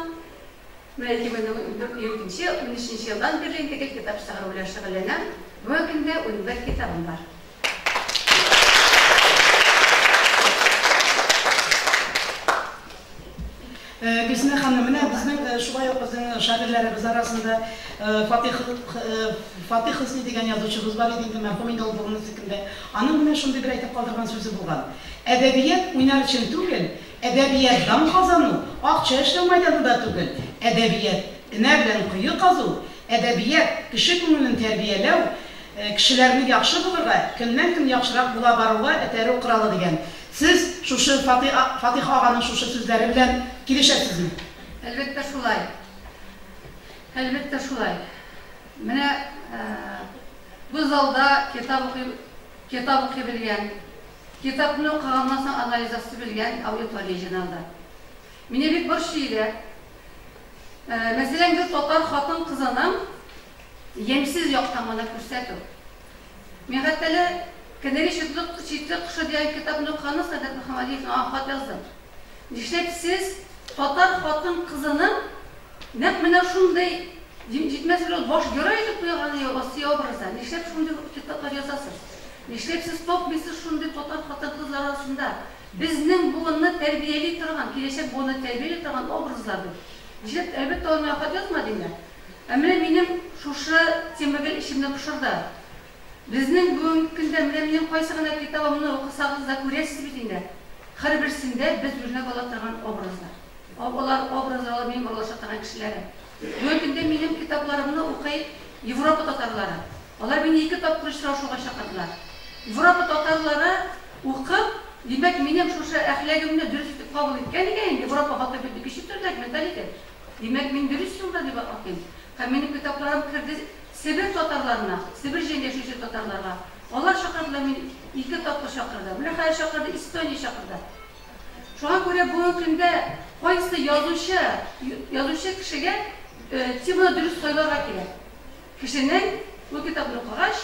менә 2012 13 елдан бирле инде гел китап чыгару белән шөгыльләнәм. Бүгенге көндә 11 китабым бар. Гөлсинә ханым, менә безнең шулай ук безнең шагыйрьләребез арасында Фатих Фатих Хөсни дигән язучыбыз бар иде инде, мәрхүм инде ул бүгенге көндә. Аның менә шундый бер әйтеп калдырган сүзе булган. Әдәбият уйнар өчен түгел, әдәбият дан казану, акча эшләү мәйданы да түгел. Әдәбият, энә белән кое казу, әдәбият, кеше күңелен тәрбияләү, кешеләрне яхшы булырга, көннән-көн яхшырак була баруга этәрү коралы дигән. Сез шушы Фатих аганың шушы сүзләре белән килешәсезме? Әлбәттә шулай. Әлбәттә шулай. Менә бу залда китап укый, китап укый белгән, китапны укыганнан соң анализ ясый белгән аудитория җыйналды. Мине бик борчый иде. Мәсәлән, бер татар хатын-кызының ямьсез яктан гына күрсәтү. Мин хәтта әле Кенери читлек читлек кошы дигән китапны укыганнан соң Әдәп Мөхәммәдиевның аңа хат яздым. Нишләп сез татар хатын-кызының нәкъ менә шундый, җитмәсә әле ул баш герой итеп куелган Асия образы, нишләп шундый китаплар язасыз? Нишләп сез тапмыйсыз шундый татар хатын-кызлары арасында безнең буынны тәрбияли торган, киләчәк буынны тәрбияли торган образлар дип? Нишләп, әлбәттә, ул миңа хат язмады инде. Ә менә минем шушы тема гел эчемне пошырды. Безнең бүгенге көндә менә минем кайсы гына китабымны укысагыз да күрәсез бит инде, һәрберсендә без үрнәк ала торган образлар. Алар образлар, алар минем аралаша торган кешеләрем. Бүгенге көндә минем китапларымны укый Европа татарлары. Алар мине ике тапкыр очрашуга чакырдылар. Европа татарлары укып, димәк, минем шушы әхлагымны дөрес итеп кабул иткән икән инде, Европа халкы бит икенче төрлерәк менталитет. Димәк, мин дөрес юлда дип атыйм. Һәм минем китапларым керде Себер татарларына, Себер җирендә яшәүче татарларга. Алар чакырдылар мине, ике тапкыр чакырды. Менә хәзер чакырды, Эстония чакырды. Шуңа күрә бүгенге көндә кайсы язучы, язучы кешегә теманы дөрес сайларга кирәк. Кешенең бу китапны укыгач,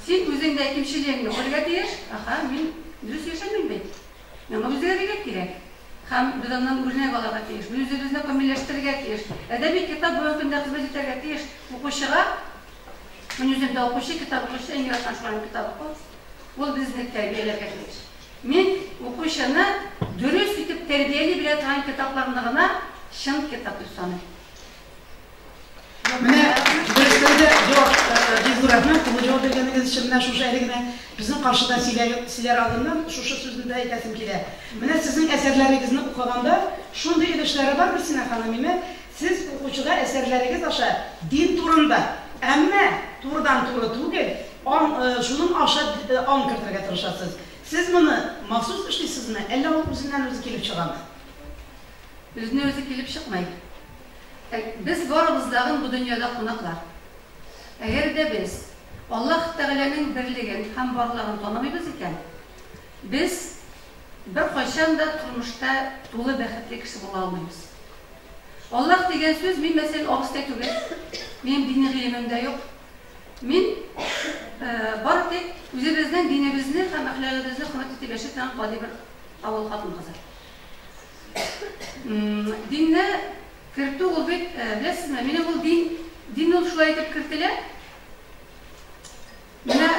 син үзең дә кимчелегеңне күрергә тиеш, аһа, мин дөрес яшәмим бит. Миңа үзгәрергә кирәк. Һәм без аннан үрнәк алырга тиеш. Без үзебезне камилләштерергә тиеш. Әдәби китап бүгенге көндә хезмәт итәргә тиеш укучыга. Мин үзем дә укучы, китап укучы, иң яраткан шөгылем китап уку. Ул безне тәрбияләргә тиеш. Мин укучыны дөрес итеп тәрбияли белә торган китапларны гына чын китап дип саныйм. Менә дөрестән дә җавап, бик зур рәхмәт, тулы җавап биргәнегез өчен. Менә шушы әле генә безнең каршыда сөйләр алдыннан шушы сүзне дә әйтәсем килә. Менә сезнең әсәрләрегезне укыганда шундый өлешләре бар, Гөлсинә ханым, име, сез укучыга әсәрләрегез аша дин турында, әмма турыдан-туры түгел, аң, шуның аша аң кертергә тырышасыз. Сез моны махсус эшлисезме, әллә ул үзеннән-үзе килеп чыгамы? Үзенә-үзе килеп чыкмый. Без барыбыз дагын бу дөньяда кунаклар. Әгәр дә без Аллаһ Тәгаләнең берлеген һәм барлыгын танымыйбыз икән, без беркайчан да тормышта тулы бәхетле кеше була алмыйбыз. Аллаһ дигән сүз, мин, мәсәлән, абыстай түгел, минем дини гыйлемем дә юк. Мин бары тик үзебезнең динебезне һәм әхлагыбызны хөрмәт итеп яши торган гади бер авыл хатын-кызы. Динне кертү ул бит, беләсезме, минем ул дин, дин ул шулай итеп кертелә. Менә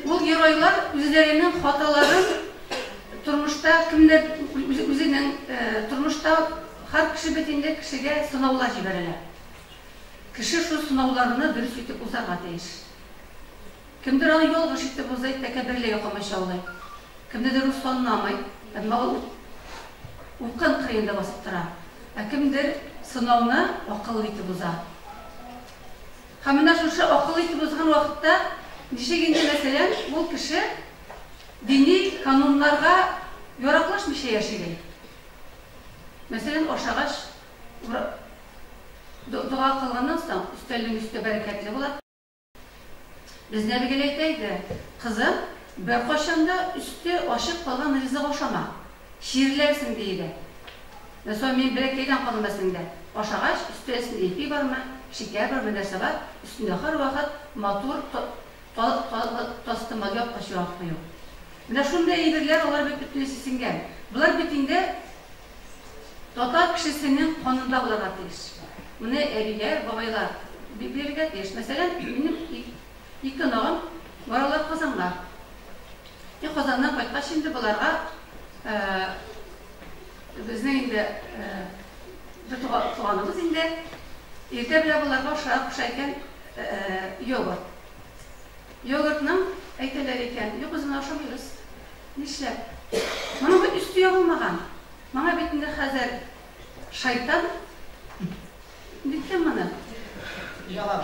ул геройлар үзләренең хаталарын тормышта кемнәр үзенең тормышта һәр кеше бит инде кешегә сынаулар җибәрәләр. Кеше шул сынауларны дөрес итеп узарга тиеш. Кемдер аны ялгыш итеп узый, тәкәбберлеге комачаулый. Кемнедер ул санламый, әмма ул упкын кырыенда басып тора. Ә кемдер сынауны акыллы итеп уза. Һәм менә шушы акыллы итеп узган вакытта ничек инде, мәсәлән, ул кеше дини кануннарга яраклашмыйча яши ди. Мәсәлән, ашагач, дога кылганнан соң, өстәлнең өсте бәрәкәтле була. Безне әби гел әйтә иде, Кызым, беркайчан да өсте ачык калган ризык ашама, чирләрсең, ди иде. Менә соң мин бәләкәйдән калдым әсеңдә. Ашагач, өсте өстендә ипи бармы, шикәр бармы, нәрсә бар, өстендә һәрвакыт матур тастымал япкыч ягып кую. Менә шундый әйберләр алар бит бөтенесе сеңгән. Болар бит инде Татар кешесенең канында булырга тиеш. Моны әбиләр, бабайлар бирергә тиеш. Мәсәлән, минем ике оныгым баралар Казанга. И Казаннан кайткач инде боларга безнең инде бер туганыбыз инде иртә белән боларга ашарга куша икән йогурт. Йогуртның әйтәләр икән, юк, без моны ашамыйбыз. Нишләп? Моның бит өсте ябылмаган. Моңа бит инде хәзер шайтан ниткән моны?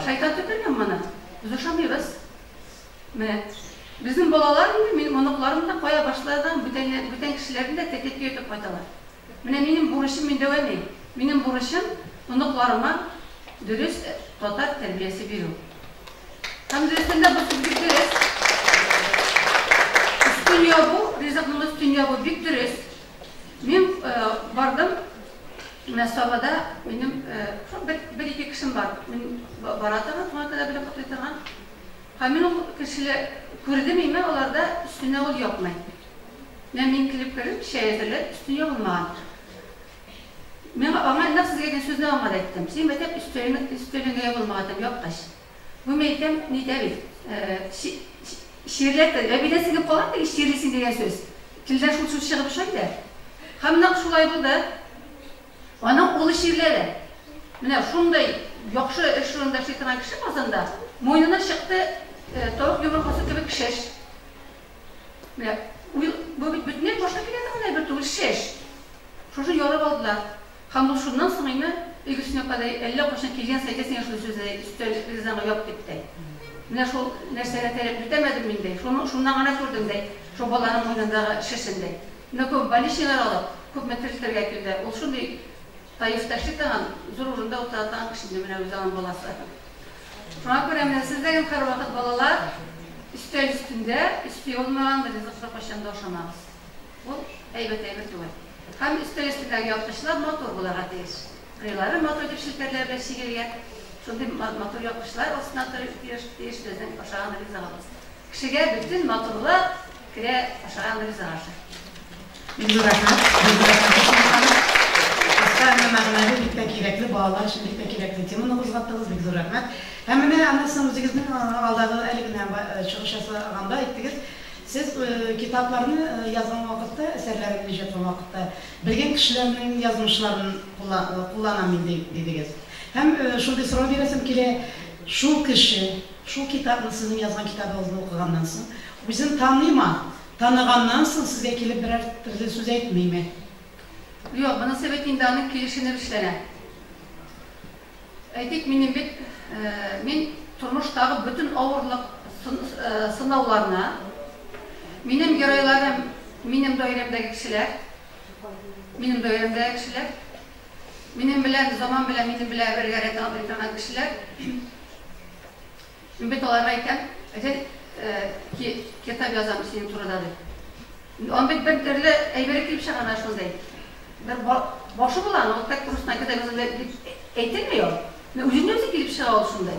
Шайтан төкергән моны. Без ошамыйбыз. Менә безнең балалар инде, минем оныкларым да кая башлардан бүтән бүтән кешеләрне дә тәтәккә йотып кайталар. Менә минем бурычым, мин дәвамыйм. Минем бурычым оныкларыма дөрес татар тәрбиясе бирү. Һәм дөрестән дә бу сүз бик дөрес. Өстен ябу, ризыкның өстен ябу бик дөрес. Мин бардым. Менә Сабада минем шул бер, бер-ике кешем бар. Мин бара торган, туган көндә белән котлый торган. Һәм мин ул кешеле күрдем име, аларда өстенә ул япмый. Менә мин килеп кердем, чәй әзерләп, өсте ябылмаган. Миңа аңа нәкъ сезгә әйткән сүзне аңа да әйттем. Син мәйтәм, өстәлеңә, өстәлеңә ябылмаган әйтәм, япкач. Бу мәйтәм, нитә бит, чирләтә, әбидән сеңеп калган теге чирлисең дигән сүз. Телдән шул сүз чыгып оча иде. Һәм нәкъ шулай булды. Аның улы чирләде. Менә шундый яхшы эш урынында эшли торган кеше Казанда, муенына чыкты тавык йомыркасы кебек шеш. Менә бу бит бөтенләй башка килә торган әйбер түгел, шеш. Шушы ярып алдылар. Һәм ул шуннан соң инде Гөлсинә апа да әллә кайчан килгән саен әйтәсең шул сүзне, өстәл ризыгыңа яп дип тә. Менә шул нәрсәгә таләп үтәмәдем мин дә. Шуны шуннан гына күрдем дә, шул баланың муенындагы шешен дә. Менә күп больничныйлар алып, күпме терелтергә килде. Ул шундый ТАИФта эшли торган, зур урында утыра торган кеше инде, менә үзе аның баласы. Шуңа күрә менә сез дә гел һәрвакыт балалар өстәл өстендә өсте ябылмаган ризык беркайчан да ашамагыз. Ул әйбәт әйбер түгел. Һәм өстәл өстендәге япкычлар матур булырга тиеш. Кырыйлары матур итеп челтәрләр белән чигелгән. Шундый матур япкычлар астына торыр тиеш безнең ашаган ризыгыбыз. Кешегә бөтен матурлык керә ашаган ризык аша. Бик зур рәхмәт, бик зур рәхмәт, Гөлсинә ханым. Кыска, әмма мәгънәле, бик тә кирәкле, балалар өчен бик тә кирәкле теманы кузгаттыгыз, бик зур рәхмәт. Һәм менә аннан соң үзегезнең алдагы әле генә чыгыш ясаганда әйттегез, сез китапларны язган вакытта, әсәрләрегезне иҗат иткән вакытта, белгән кешеләрнең язмышларын кулланам мин, дидегез. Һәм шундый сорау бирәсем килә, шул кеше, Шул китапны, сезнең язган китабыгызны укыганнан соң, үзен таныйма? Таныганнан соң сезгә килеп берәр төрле сүз әйтмиме? Юк, монысы бит инде аның килешенеп эшләнә. Әйтик, минем бит, мин тормыштагы бөтен авырлык, сынауларны, минем геройларым, минем даирәмдәге кешеләр, минем даирәмдәге кешеләр, минем белән, заман белән, минем белән бергә рәт атлый торган кешеләр. Мин бит аларга әйтәм, әйдә, китап язам синең турыда дип. Аның бит бер төрле әйбере килеп чыга менә шундый. Бер башы була, аны ул так просто китап язам дип әйтелми ул. Менә үзеннән үзе килеп чыга ул шундый.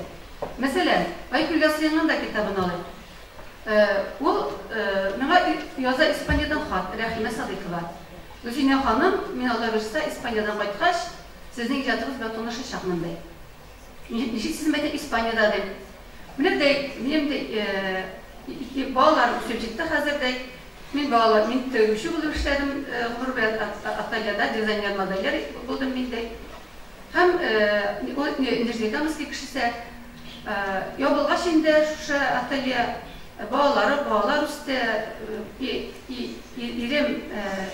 Мәсәлән, Айкүлгә сыенган да китабын алыйк. Ул миңа яза Испаниядән хат, Рәхимә Садыйкова. Гөлсинә ханым, мин Алла бирса, Испаниядән кайткач, сезнең иҗатыгыз белән танышачакмын, ди. Ничек сез мәйтәм Испаниядә дим. Менә дә минем дә ике балаларым үсеп җитте хәзер дә. Мин балалар, мин тегүче булып эшләдем гомер белән ательеда дизайнер модельер булдым мин дә. Һәм ул Нижнекамский кешесе. Ябылгач инде шушы ателье балалары, балалар үсте. Ирем,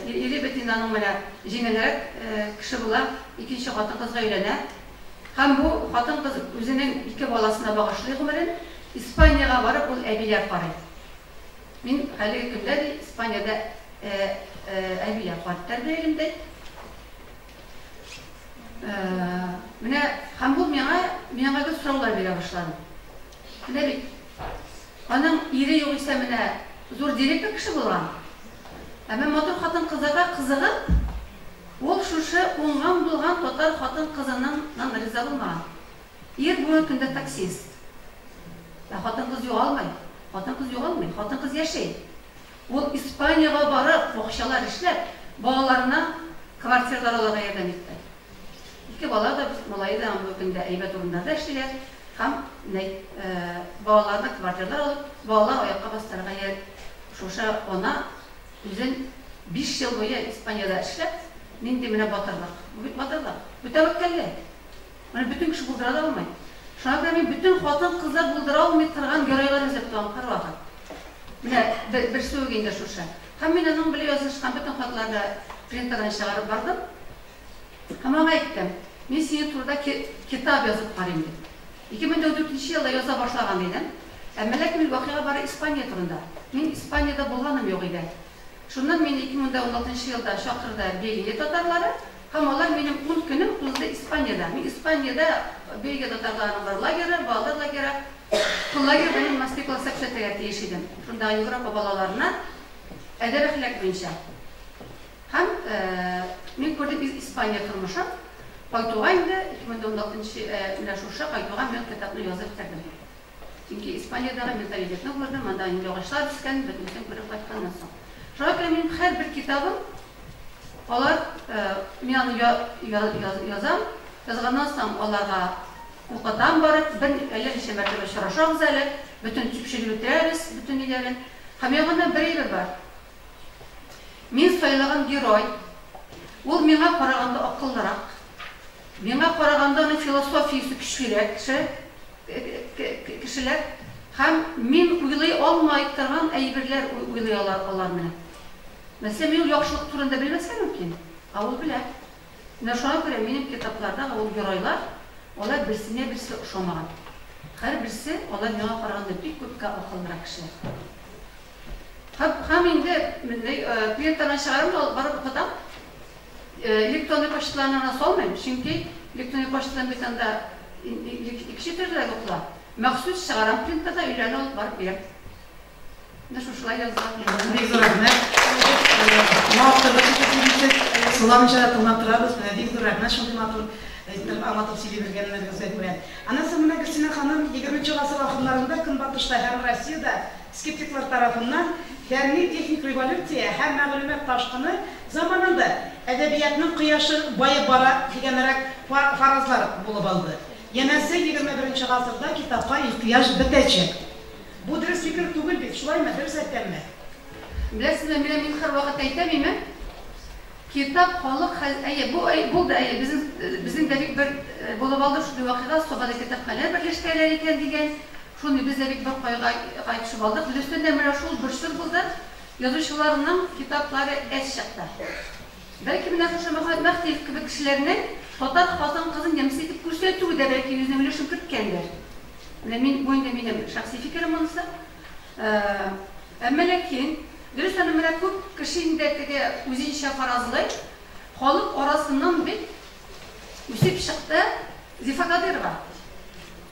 ире бит инде аның менә җиңелрәк кеше була, икенче хатын-кызга өйләнә. Һәм бу хатын-кыз үзенең ике баласына багышлый гомерен, Испаниягә барып ул әбиләр карый. Мин әлеге көндә, ди, Испаниядә әбиләр карап тәрбиялим, ди. Менә һәм ул миңа, мин аңа гел сораулар бирә башладым. Менә бит аның ире югыйсә менә зур директор кеше булган. Әмма матур хатын-кызларга кызыгып, Ул шушы уңган-булган татар хатын-кызының нан риза булмаган. Ир бүгенге көндә таксист. Ә хатын-кыз югалмый. Хатын-кыз югалмый. Хатын-кыз яши. Ул Испаниягә барып, акчалар эшләп, балаларына квартиралар алырга ярдәм итте. Ике бала да, малае да бүгенге көндә әйбәт урыннарда эшлиләр һәм балаларына квартиралар алып, балалар аякка бастырырга шушы ана Үзен биш ел буе Испаниядә эшләп, нинди менә батырлык. Бу бит батырлык. Бу тәвәккәллек. Моны бөтен кеше булдыра да алмый. Шуңа күрә мин бөтен хатын-кызлар булдыра алмый торган геройлар эзләп табам һәрвакыт. Менә берсе үк инде шушы. Һәм мин аның белән язышкан бөтен хатларны принтердан чыгарып бардым. Һәм аңа әйттем, мин синең турыда китап язып карыйм дип. 2014 нче елда яза башлаган идем, әмма ләкин мин вакыйга бары Испания турында. Мин Испаниядә булганым юк иде. Шуннан мине 2016 нчы елда чакырды Бельгия татарлары һәм алар минем ун көнем узды Испаниядә. Мин Испаниядә Бельгия татарларының бер лагеры, балалар лагеры, шул лагерьда мин мастер-класслар күрсәтергә тиеш идем. Шундагы Европа балаларына әдәп-әхлак буенча. Һәм Мин күрдем Испания тормышын. Кайтуга инде 2016 менә шушы кайтуга мин китапны язып бетердем. Чөнки Испаниядәге менталитетны күрдем, анда нинди агачлар үскән, бөтенесен күреп кайтканнан соң. Шуңа күрә минем һәрбер китабым, алар, мин аны язам, язганнан соң аларга укытам барып, бер әллә ничә мәртәбә очрашабыз әле, бөтен төпчелеп бетерәбез, бөтен ниләрен. Һәм ягында бер әйбер бар. Мин сайлаган герой, ул миңа караганда акыллырак, миңа караганда аның философиясе көчлерәк кеше, кешеләр һәм мин уйлый алмай торган әйберләр уйлый алар алар менә. Мәсәлән, мин ул яхшылык турында белмәскә мөмкин, ә ул белә. Менә шуңа күрә минем китаплардагы ул геройлар, алар берсенә берсе ошамаган. Һәрберсе алар миңа караганда бик күпкә акыллырак кешеләр. Һәм инде мондый клиентлардан чыгарам да барып укытам. Электронный почталарны гына салмыйм, чөнки электронный почтадан бит анда икенче төрлерәк укыла. Махсус чыгарам принтерда, өйләренә алып барып бирәм. Менә шушылай языла. Бик зур рәхмәт. Мавыктыргыч итеп сөйлисез. Суламыйча да тыңлап торабыз. Менә бик зур рәхмәт шундый матур итеп аңлатып сөйли белгәннәрегезгә күрә. Аннан соң менә Гөлсинә ханым егерменче гасыр ахырларында Көнбатышта һәм Россиядә скептиклар тарафыннан фәнни-техник революция һәм мәгълүмат ташкыны заманында әдәбиятның кояшы баеп бара дигәнрәк фаразлар булып алды. Янәсе, 21 нче гасырда китапка ихтыяҗ бетәчәк. Бу дөрес фикер түгел бит, шулаймы, дөрес әйтәмме? Беләсезме, менә мин һәрвакыт әйтәм име, китап халык хәз, әйе, бу әй, булды, әйе, безнең, безнең дә бик бер булып алды шундый вакыйга, Сабада китапханә берләштерәләр икән дигән, шундый без дә бик бер кайга га төшеп алдык. Дөрестән дә менә шул бер чор булды, язучыларның китаплары әз чыкты. Бәлки менә шушы Мөхәммәт Мәһдиев кебек кешеләрнең татар хатын-кызын ямьсез итеп күрсәтүе дә бәлки үзенең өлешен керткәндер. Менә мин, бу инде минем шәхси фикерем монысы. Әмма ләкин, дөрес аны менә күп кеше инде теге үзенчә фаразлый, халык арасыннан бит үсеп чыкты Зифа Кадыйрова.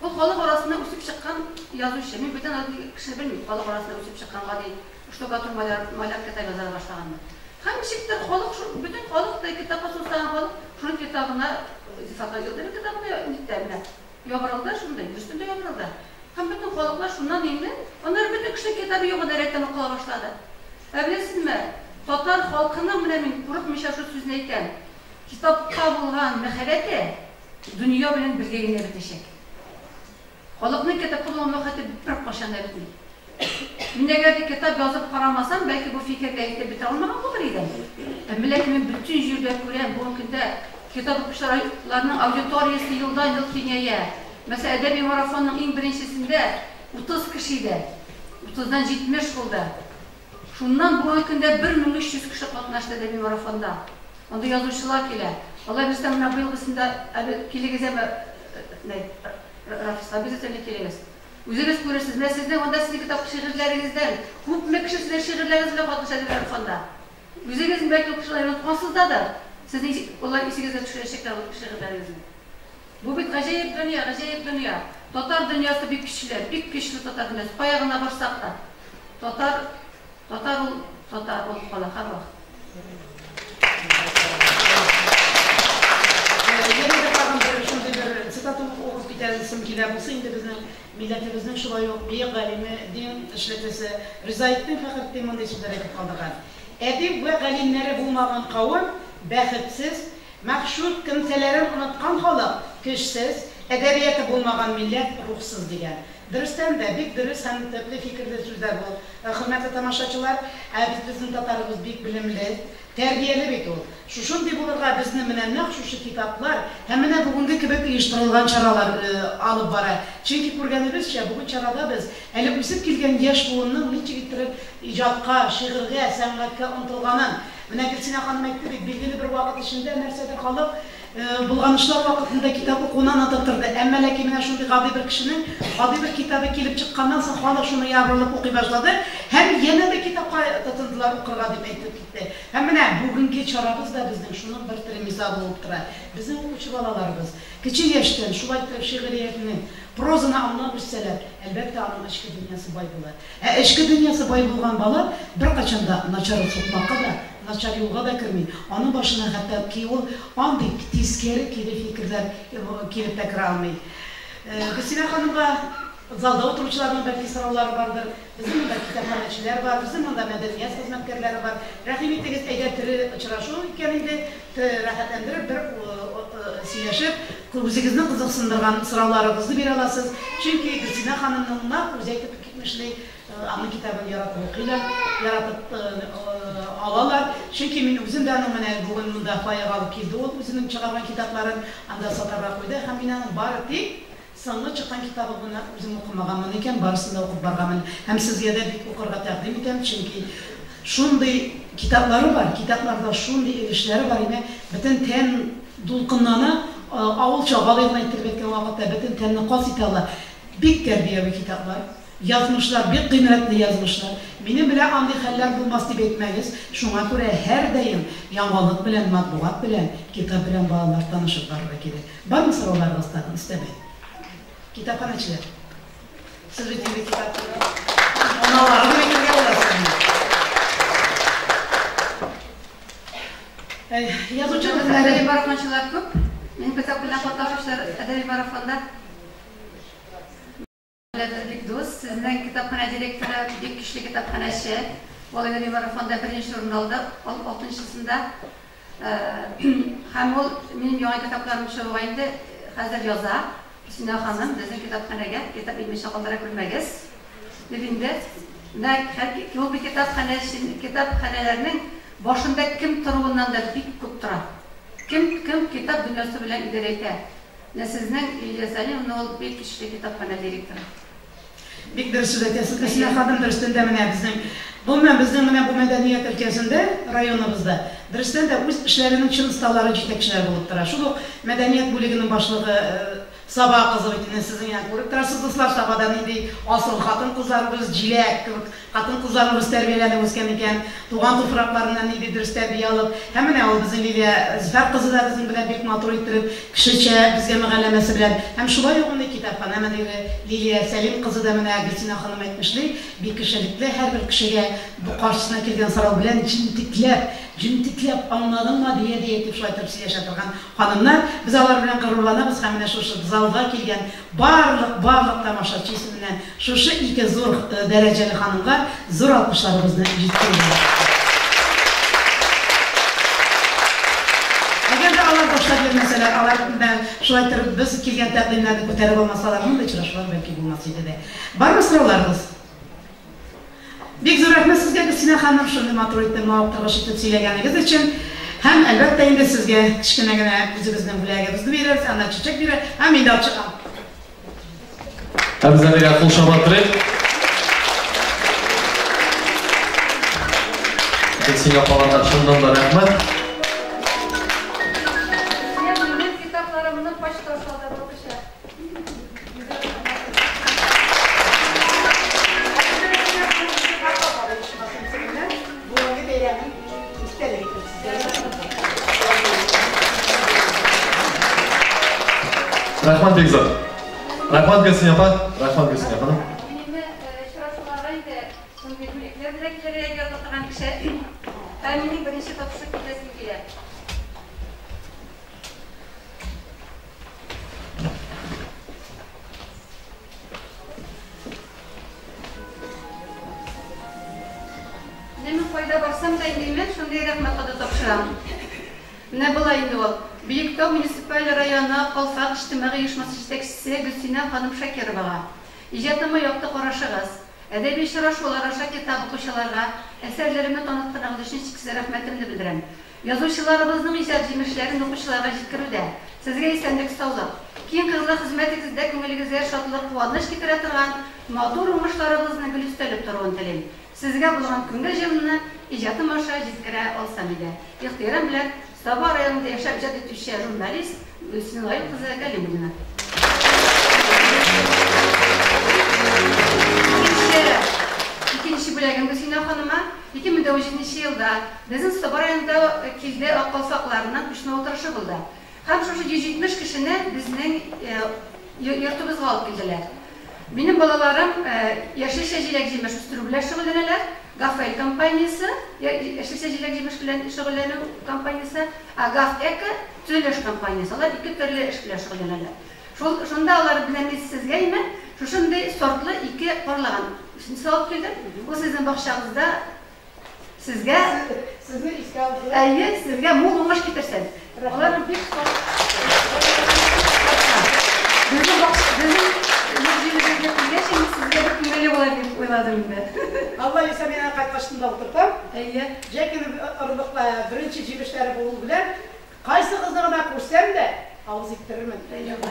Ул халык арасыннан үсеп чыккан язучы. Мин бүтән андый кешене белмим, халык арасыннан үсеп чыккан гади штукатур маляр, маляр китап яза башлаганны. Һәм ничектер халык шу, бөтен халык та китапка сусаган халык шуның китабына, Зифа Кадыйрова китабына нитте менә. Ябырылды шундый, дөрестән дә ябырылды. Һәм бөтен халыклар шуннан инде, аннары бөтен кешенең китабы югында рәттән укыла башлады. Ә беләсезме, татар халкының, менә мин курыкмыйча шул сүзне әйтәм, китапка булган мәхәббәте дөнья белән бергә генә бетәчәк. Халыкның китапка булган мәхәббәте беркайчан да бетми. Мин әгәр дә китап язып карамасам, бәлки бу фикерне әйтеп бетерә алмаган булыр идем. Әмма ләкин мин бөтен җирдә күрәм, бүгенге көндә китап укучыларның аудиториясе елдан-ел киңәя. Мәсәлән, әдәби марафонның иң беренчесендә 30 кеше иде. Утыздан 70 булды. Шуннан бүгенге көндә 1300 кеше катнашты әдәби марафонда. Анда язучылар килә. Алай булса, менә быелгысында әле килегез әмма, Рафис, обязательно килегез. Үзегез күрерсез, менә сезнең анда сезнең китап шигырьләрегездән күпме кеше сезнең шигырьләрегез белән катнаша әдәби марафонда. Үзегез бәлки ул кешеләрне оныткансыз да да, сезнең алар исегезгә төшерәчәкләр ул шигырьләрегезне. Бу бит гаҗәеп дөнья, гаҗәеп дөнья. Татар дөньясы бик көчле, бик көчле татар дөньясы. Кая гына барсак та. Татар, татар ул татар булып кала һәрвакыт. Янә дә тагын бер шундый бер цитата укып китәсем килә. Бусы инде безнең милләтебезнең шулай ук бөек галиме, дин эшлеклесе Ризаэтдин Фәхретдин мондый сүзләр әйтеп калдырган, Әдип вә галимнәре булмаган кавем, бәхетсез, мәгъшук кемсәләрен оныткан халык, көчсез, әдәбияты булмаган милләт, рухсыз, дигән. Дөрестән дә, бик дөрес һәм төпле фикерле сүзләр бу, хөрмәтле тамашачылар. Ә бит безнең татарыбыз бик белемле, тәрбияле бит ул. Шушындый булырга безне менә нәкъ шушы китаплар һәм менә бүгенге кебек оештырылган чаралар алып бара. Чөнки, күргәнебезчә, бүген чарада без әле үсеп килгән яшь буынның ничек иттереп иҗатка, шигырьгә, сәнгатькә омтылганын, менә Гөлсинә ханым әйтте бит, билгеле бер вакыт эчендә нәрсәдер халык Болганышлар вакытында китап укуны онытып торды. Әмма ләкин менә шундый гади бер кешенең гади бер китабы килеп чыкканнан соң халык шуны ябырылып укый башлады һәм янә дә китапка тотындылар укырга, дип әйтеп китте. Һәм менә бүгенге чарабыз да безнең шуның бер тере мисалы булып тора. Безнең укучы балаларыбыз кече яшьтән шулай иттереп шигъриятне, прозаны аңлап үссәләр, әлбәттә, аның эчке дөньясы бай була. Ә эчке дөньясы бай булган бала беркайчан да начар сукмакка да, начар юлга да керми, аның башына хәтта ки ул андый тискәре кире фикерләр килеп тә керә алмый. Гөлсинә ханымга залда утыручыларның бәлки сораулары бардыр. Безнең монда китапханәчеләр бар, безнең монда мәдәният хезмәткәрләре бар. Рәхим итегез, әйдә тере очрашу икән инде, рәхәтләндереп бер сөйләшеп, үзегезне кызыксындырган сорауларыгызны бирә аласыз. Чөнки Гөлсинә ханымның нәкъ үзе әйтеп китмешли, аның китабын яратып укыйлар, яратып алалар. Чөнки мин үзем дә аның менә бүген монда фойега алып килде ул үзенең чыгарган китапларын, анда сатарга куйды һәм мин аның бары тик соңгы чыккан китабын гына үзем укымаганмын икән, барысын да укып барганмын. Һәм сезгә дә бик укырга тәкъдим итәм, чөнки шундый китаплары бар, китапларда шундый өлешләре бар, имә бөтен тән дулкынлана, авылча гади гына иттереп әйткән вакытта бөтен тәнне каз итә ала. Бик тәрбияви китаплар. Язмышлар, бик гыйбрәтле язмышлар. Минем белән андый хәлләр булмас дип әйтмәгез. Шуңа күрә һәрдаим яңалык белән, матбугат белән, китап белән балалар танышып барырга кирәк. Бармы сорауларыгыз тагын өстәмә? Китапханәчеләр. Сез бит инде китап аналары дип әйтергә була сезне. Язучы Әдәби марафончылар күп. Минем китап белән катнашучылар әдәби марафонда. Бик дус, сезнең китапханә директоры, бик көчле китапханәче. Ул әдәби марафонда беренче урын алды, алтынчысында. Һәм ул минем яңа китапларым чыгуга инде хәзер яза. Гөлсинә ханым, безнең китапханәгә китап илмичә калдыра күрмәгез. Дип инде. Менә ул бит китапханәләрнең башында кем торуыннан да бик күп тора. Кем кем китап дөньясы белән идарә итә. Менә сезнең Лилия Сәлимовна ул бик көчле китапханә директоры. Бик дөрес сүз әйтәсез, Гөлсинә ханым, дөрестән дә менә безнең, гомумән безнең менә бу мәдәният өлкәсендә районыбызда дөрестән дә үз эшләренең чын осталары, җитәкчеләр булып тора. Шул ук мәдәният бүлегенең башлыгы Саба кызы бит инде, сезнең янә күреп торасыз, дуслар, Сабада нинди асыл хатын-кызларыбыз, җиләк кебек хатын-кызларыбыз тәрбияләнеп үскән икән, туган туфракларыннан нинди дөрес тәрбия алып. Һәм менә ул безнең Лилия Зөфәр кызы да безнең белән бик матур иттереп, кешечә безгә мөгалләмәсе белән. Һәм шулай ук инде китапханә мөдире Лилия Сәлим кызы да менә Гөлсинә ханым әйтмешли, бик кешелекле, һәрбер кешегә каршысына килгән сорау белән җентекләп, җентекләп аңладыңмы дия-дия итеп шулай иттереп сөйләшә торган ханымнар. Без алар белән горурланабыз һәм менә шушы залга килгән барлык, барлык тамашачы исеменнән шушы ике зур дәрәҗәле ханымга зур алкышларыбызны җиткерәбез. Әгәр дә алар башлап йөрмәсәләр, алар белән шулай иттереп без килгән тәкъдимнәрне күтәреп алмасалар, мондый очрашулар бәлки булмас иде дә. Бармы сорауларыгыз? Бик зур рәхмәт сезгә, Гөлсинә ханым, шундый матур итеп, мавыктыргыч итеп сөйләгәнегез өчен. Һәм, әлбәттә инде, сезгә кечкенә генә үзебезнең бүләгебезне бирәбез, аннан чәчәк бирә, һәм инде алып чыгам. Һәм Зәмирә кул чабаттырыйк. Гөлсинә апаларга чыннан да рәхмәт. Минем китапларымны почта аша да укучы. Бүгенге бәйрәмнең истәлеге итеп сезгә. Рәхмәт бик зур. Рәхмәт Гөлсинә апа, рәхмәт Гөлсинә ханым. Мине очрашуларга инде шундый бүләкләр белән килергә ярата торган кеше. Ә минем беренче тапшырып китәсем килә. Менә мин кайда барсам да инде мин шундый рәхмәт хаты тапшырам. Менә болай инде ул. Биектау муниципаль районы Калфак иҗтимагый оешмасы җитәкчесе Гөлсинә ханым Шакировага. Иҗатыма якты карашыгыз, әдәби очрашулар аша китап укучыларга әсәрләремне танытканыгыз өчен чиксез рәхмәтемне белдерәм. Язучыларыбызның иҗат җимешләрен укучыларга җиткерүдә сезгә исәнлек-саулык, киң кырлы хезмәтегездә күңелегезгә шатлык, куаныч китерә торган матур уңышларыгызның гел өстәлеп торуын телим. Сезгә булган күңел җылымны иҗатым аша җиткерә алсам иде. Ихтирам белән, Саба районында яшәп иҗат итүче журналист Гөлсинә Наил кызы Галимуллина. Икенче, икенче бүләгем Гөлсинә ханыма 2017 елда безнең Саба районында килде Ак калфакларның күчмә утырышы булды. Һәм шушы 170 кешене безнең йортыбызга алып килделәр. Минем балаларым яшелчә җиләк-җимеш үстерү белән шөгыльләнәләр. Гафэль компаниясе, яшелчә җиләк-җимеш белән шөгыльләнү компаниясе, ә Гаф-Эко төзелеш компаниясе. Алар ике төрле эш белән шөгыльләнәләр. Шул шунда алар белән мин сезгә имә шушындый сортлы ике карлыган үсентесе алып килдем. Ул сезнең бакчагызда сезгә Сезне искә алдылар. Әйе, сезгә мул уңыш китерсен. Алар бик Безнең бакча, безнең җиребезгә килгәч, инде сезгә бик күңелле булыр дип уйладым инде. Алла бирсә, мин аны кайткач шунда утыртам. Әйе. Җәй көне орлыклары, беренче җимешләре булу белән, кайсыгызны гына күрсәм дә, авыз иттерермен.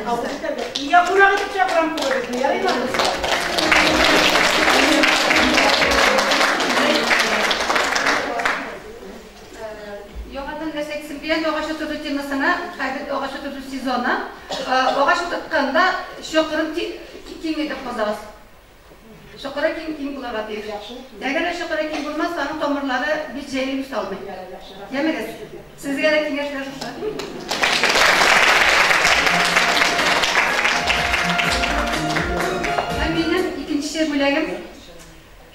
Авыз итәргә. Өйгә кунак итеп чакырам күбегезне, ярыймы? Яңадан нәрсә әйтсен дигән агач утырту темасына, хәзер агач утырту сезоны. Агач утыртканда чокырын киң итеп казыгыз. Чокыры киң киң булырга тиеш. Әгәр дә чокыры киң булмаса, аның тамырлары бик җәелеп үсә алмый. Ямегез. Сезгә дә киңәшләр шушы. Һәм минем икенче бүләгем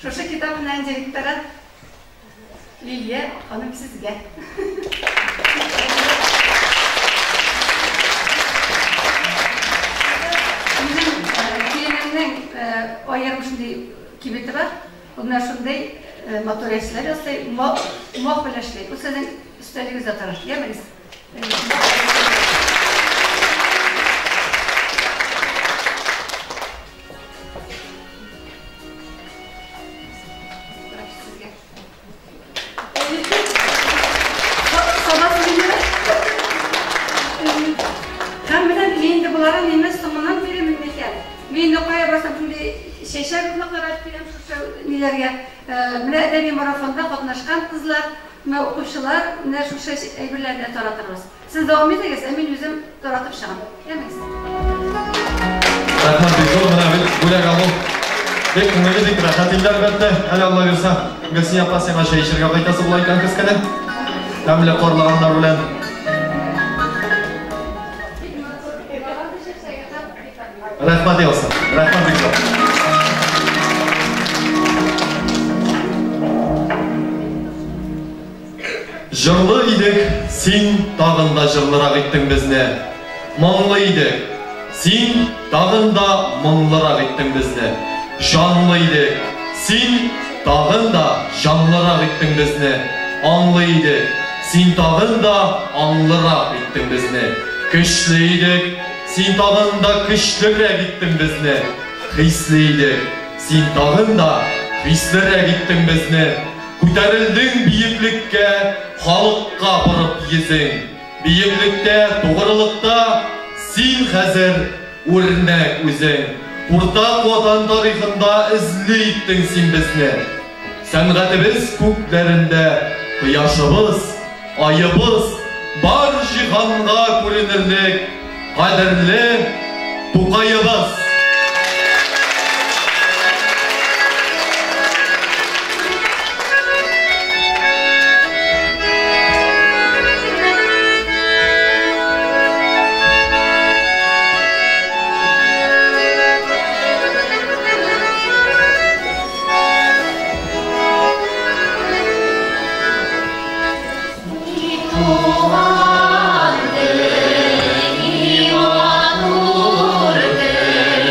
шушы китапханәнең директоры Лилия ханым сезгә. Минем киленемнең аерым шундый кибете бар. Ул менә шундый матур рәсемнәр ясый, мох белән эшли. Ул сезнең өстәлегездә тора. Ямегез. Һәм менә мин инде боларын инде соңыннан бирәмен микән? Мин инде кая барсам шундый чәчәк орлыклары алып киләм шушы ниләргә. Менә әдәби марафонда катнашкан кызлар, менә укучылар, менә шушы әйберләрне таратырбыз. Сез дәвам итегез, ә мин үзем таратып чыгам. Ямегез. Рәхмәт бик зур, менә бит бүләк алу бик күңелле, бик рәхәт инде, әлбәттә. Әле Алла бирсә, Гөлсинә апа, сиңа чәй эчәргә кайтасы була икән көз көне. Тәмле карлыганнар белән. Рәхмәт яусын. Рәхмәт бик зур. Җырлы идек, син тагын да җырлырак иттең безне. Моңлы идек, син тагын да моңлырак иттең безне. Җанлы идек, син тагын да җанлырак иттең безне. Аңлы идек, син тагын да аңлырак иттең безне. Көчле идек, син тагын да көчлерәк иттең безне. Хисле идек, син тагын да хислерәк иттең безне. Күтәрелдең биеклеккә, халыкка борып йөзең. Биеклектә, тугрылыкта син хәзер үрнәк үзең. Уртак Ватан тарихында эзле иттең син безне. Сәнгатебез күкләрендә кояшыбыз, аебыз, бар җиһанга күренерлек кадерле Тукаебыз! Туган тел, и матур тел.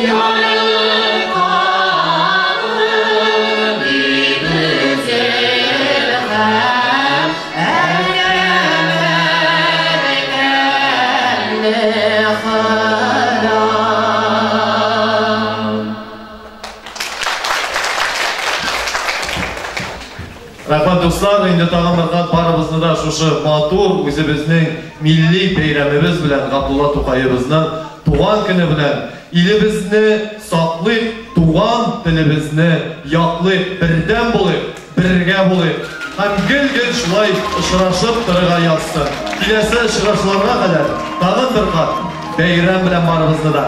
Ярылкавым гүзәл һәм әкәмәткәнне кылам. Рәхмәт, дуслар, инде тагын бер кат барыбызны да шушы матур үзебезнең милли бәйрәмебез белән, Габдулла Тукаебызның туган көне белән, илебезне саклыйк, туган телебезне яклыйк, бердәм булыйк, бергә булыйк һәм гел-гел шулай очрашып торырга язсын. Киләсе очрашуларга кадәр тагын бер кат бәйрәм белән барыбызны да.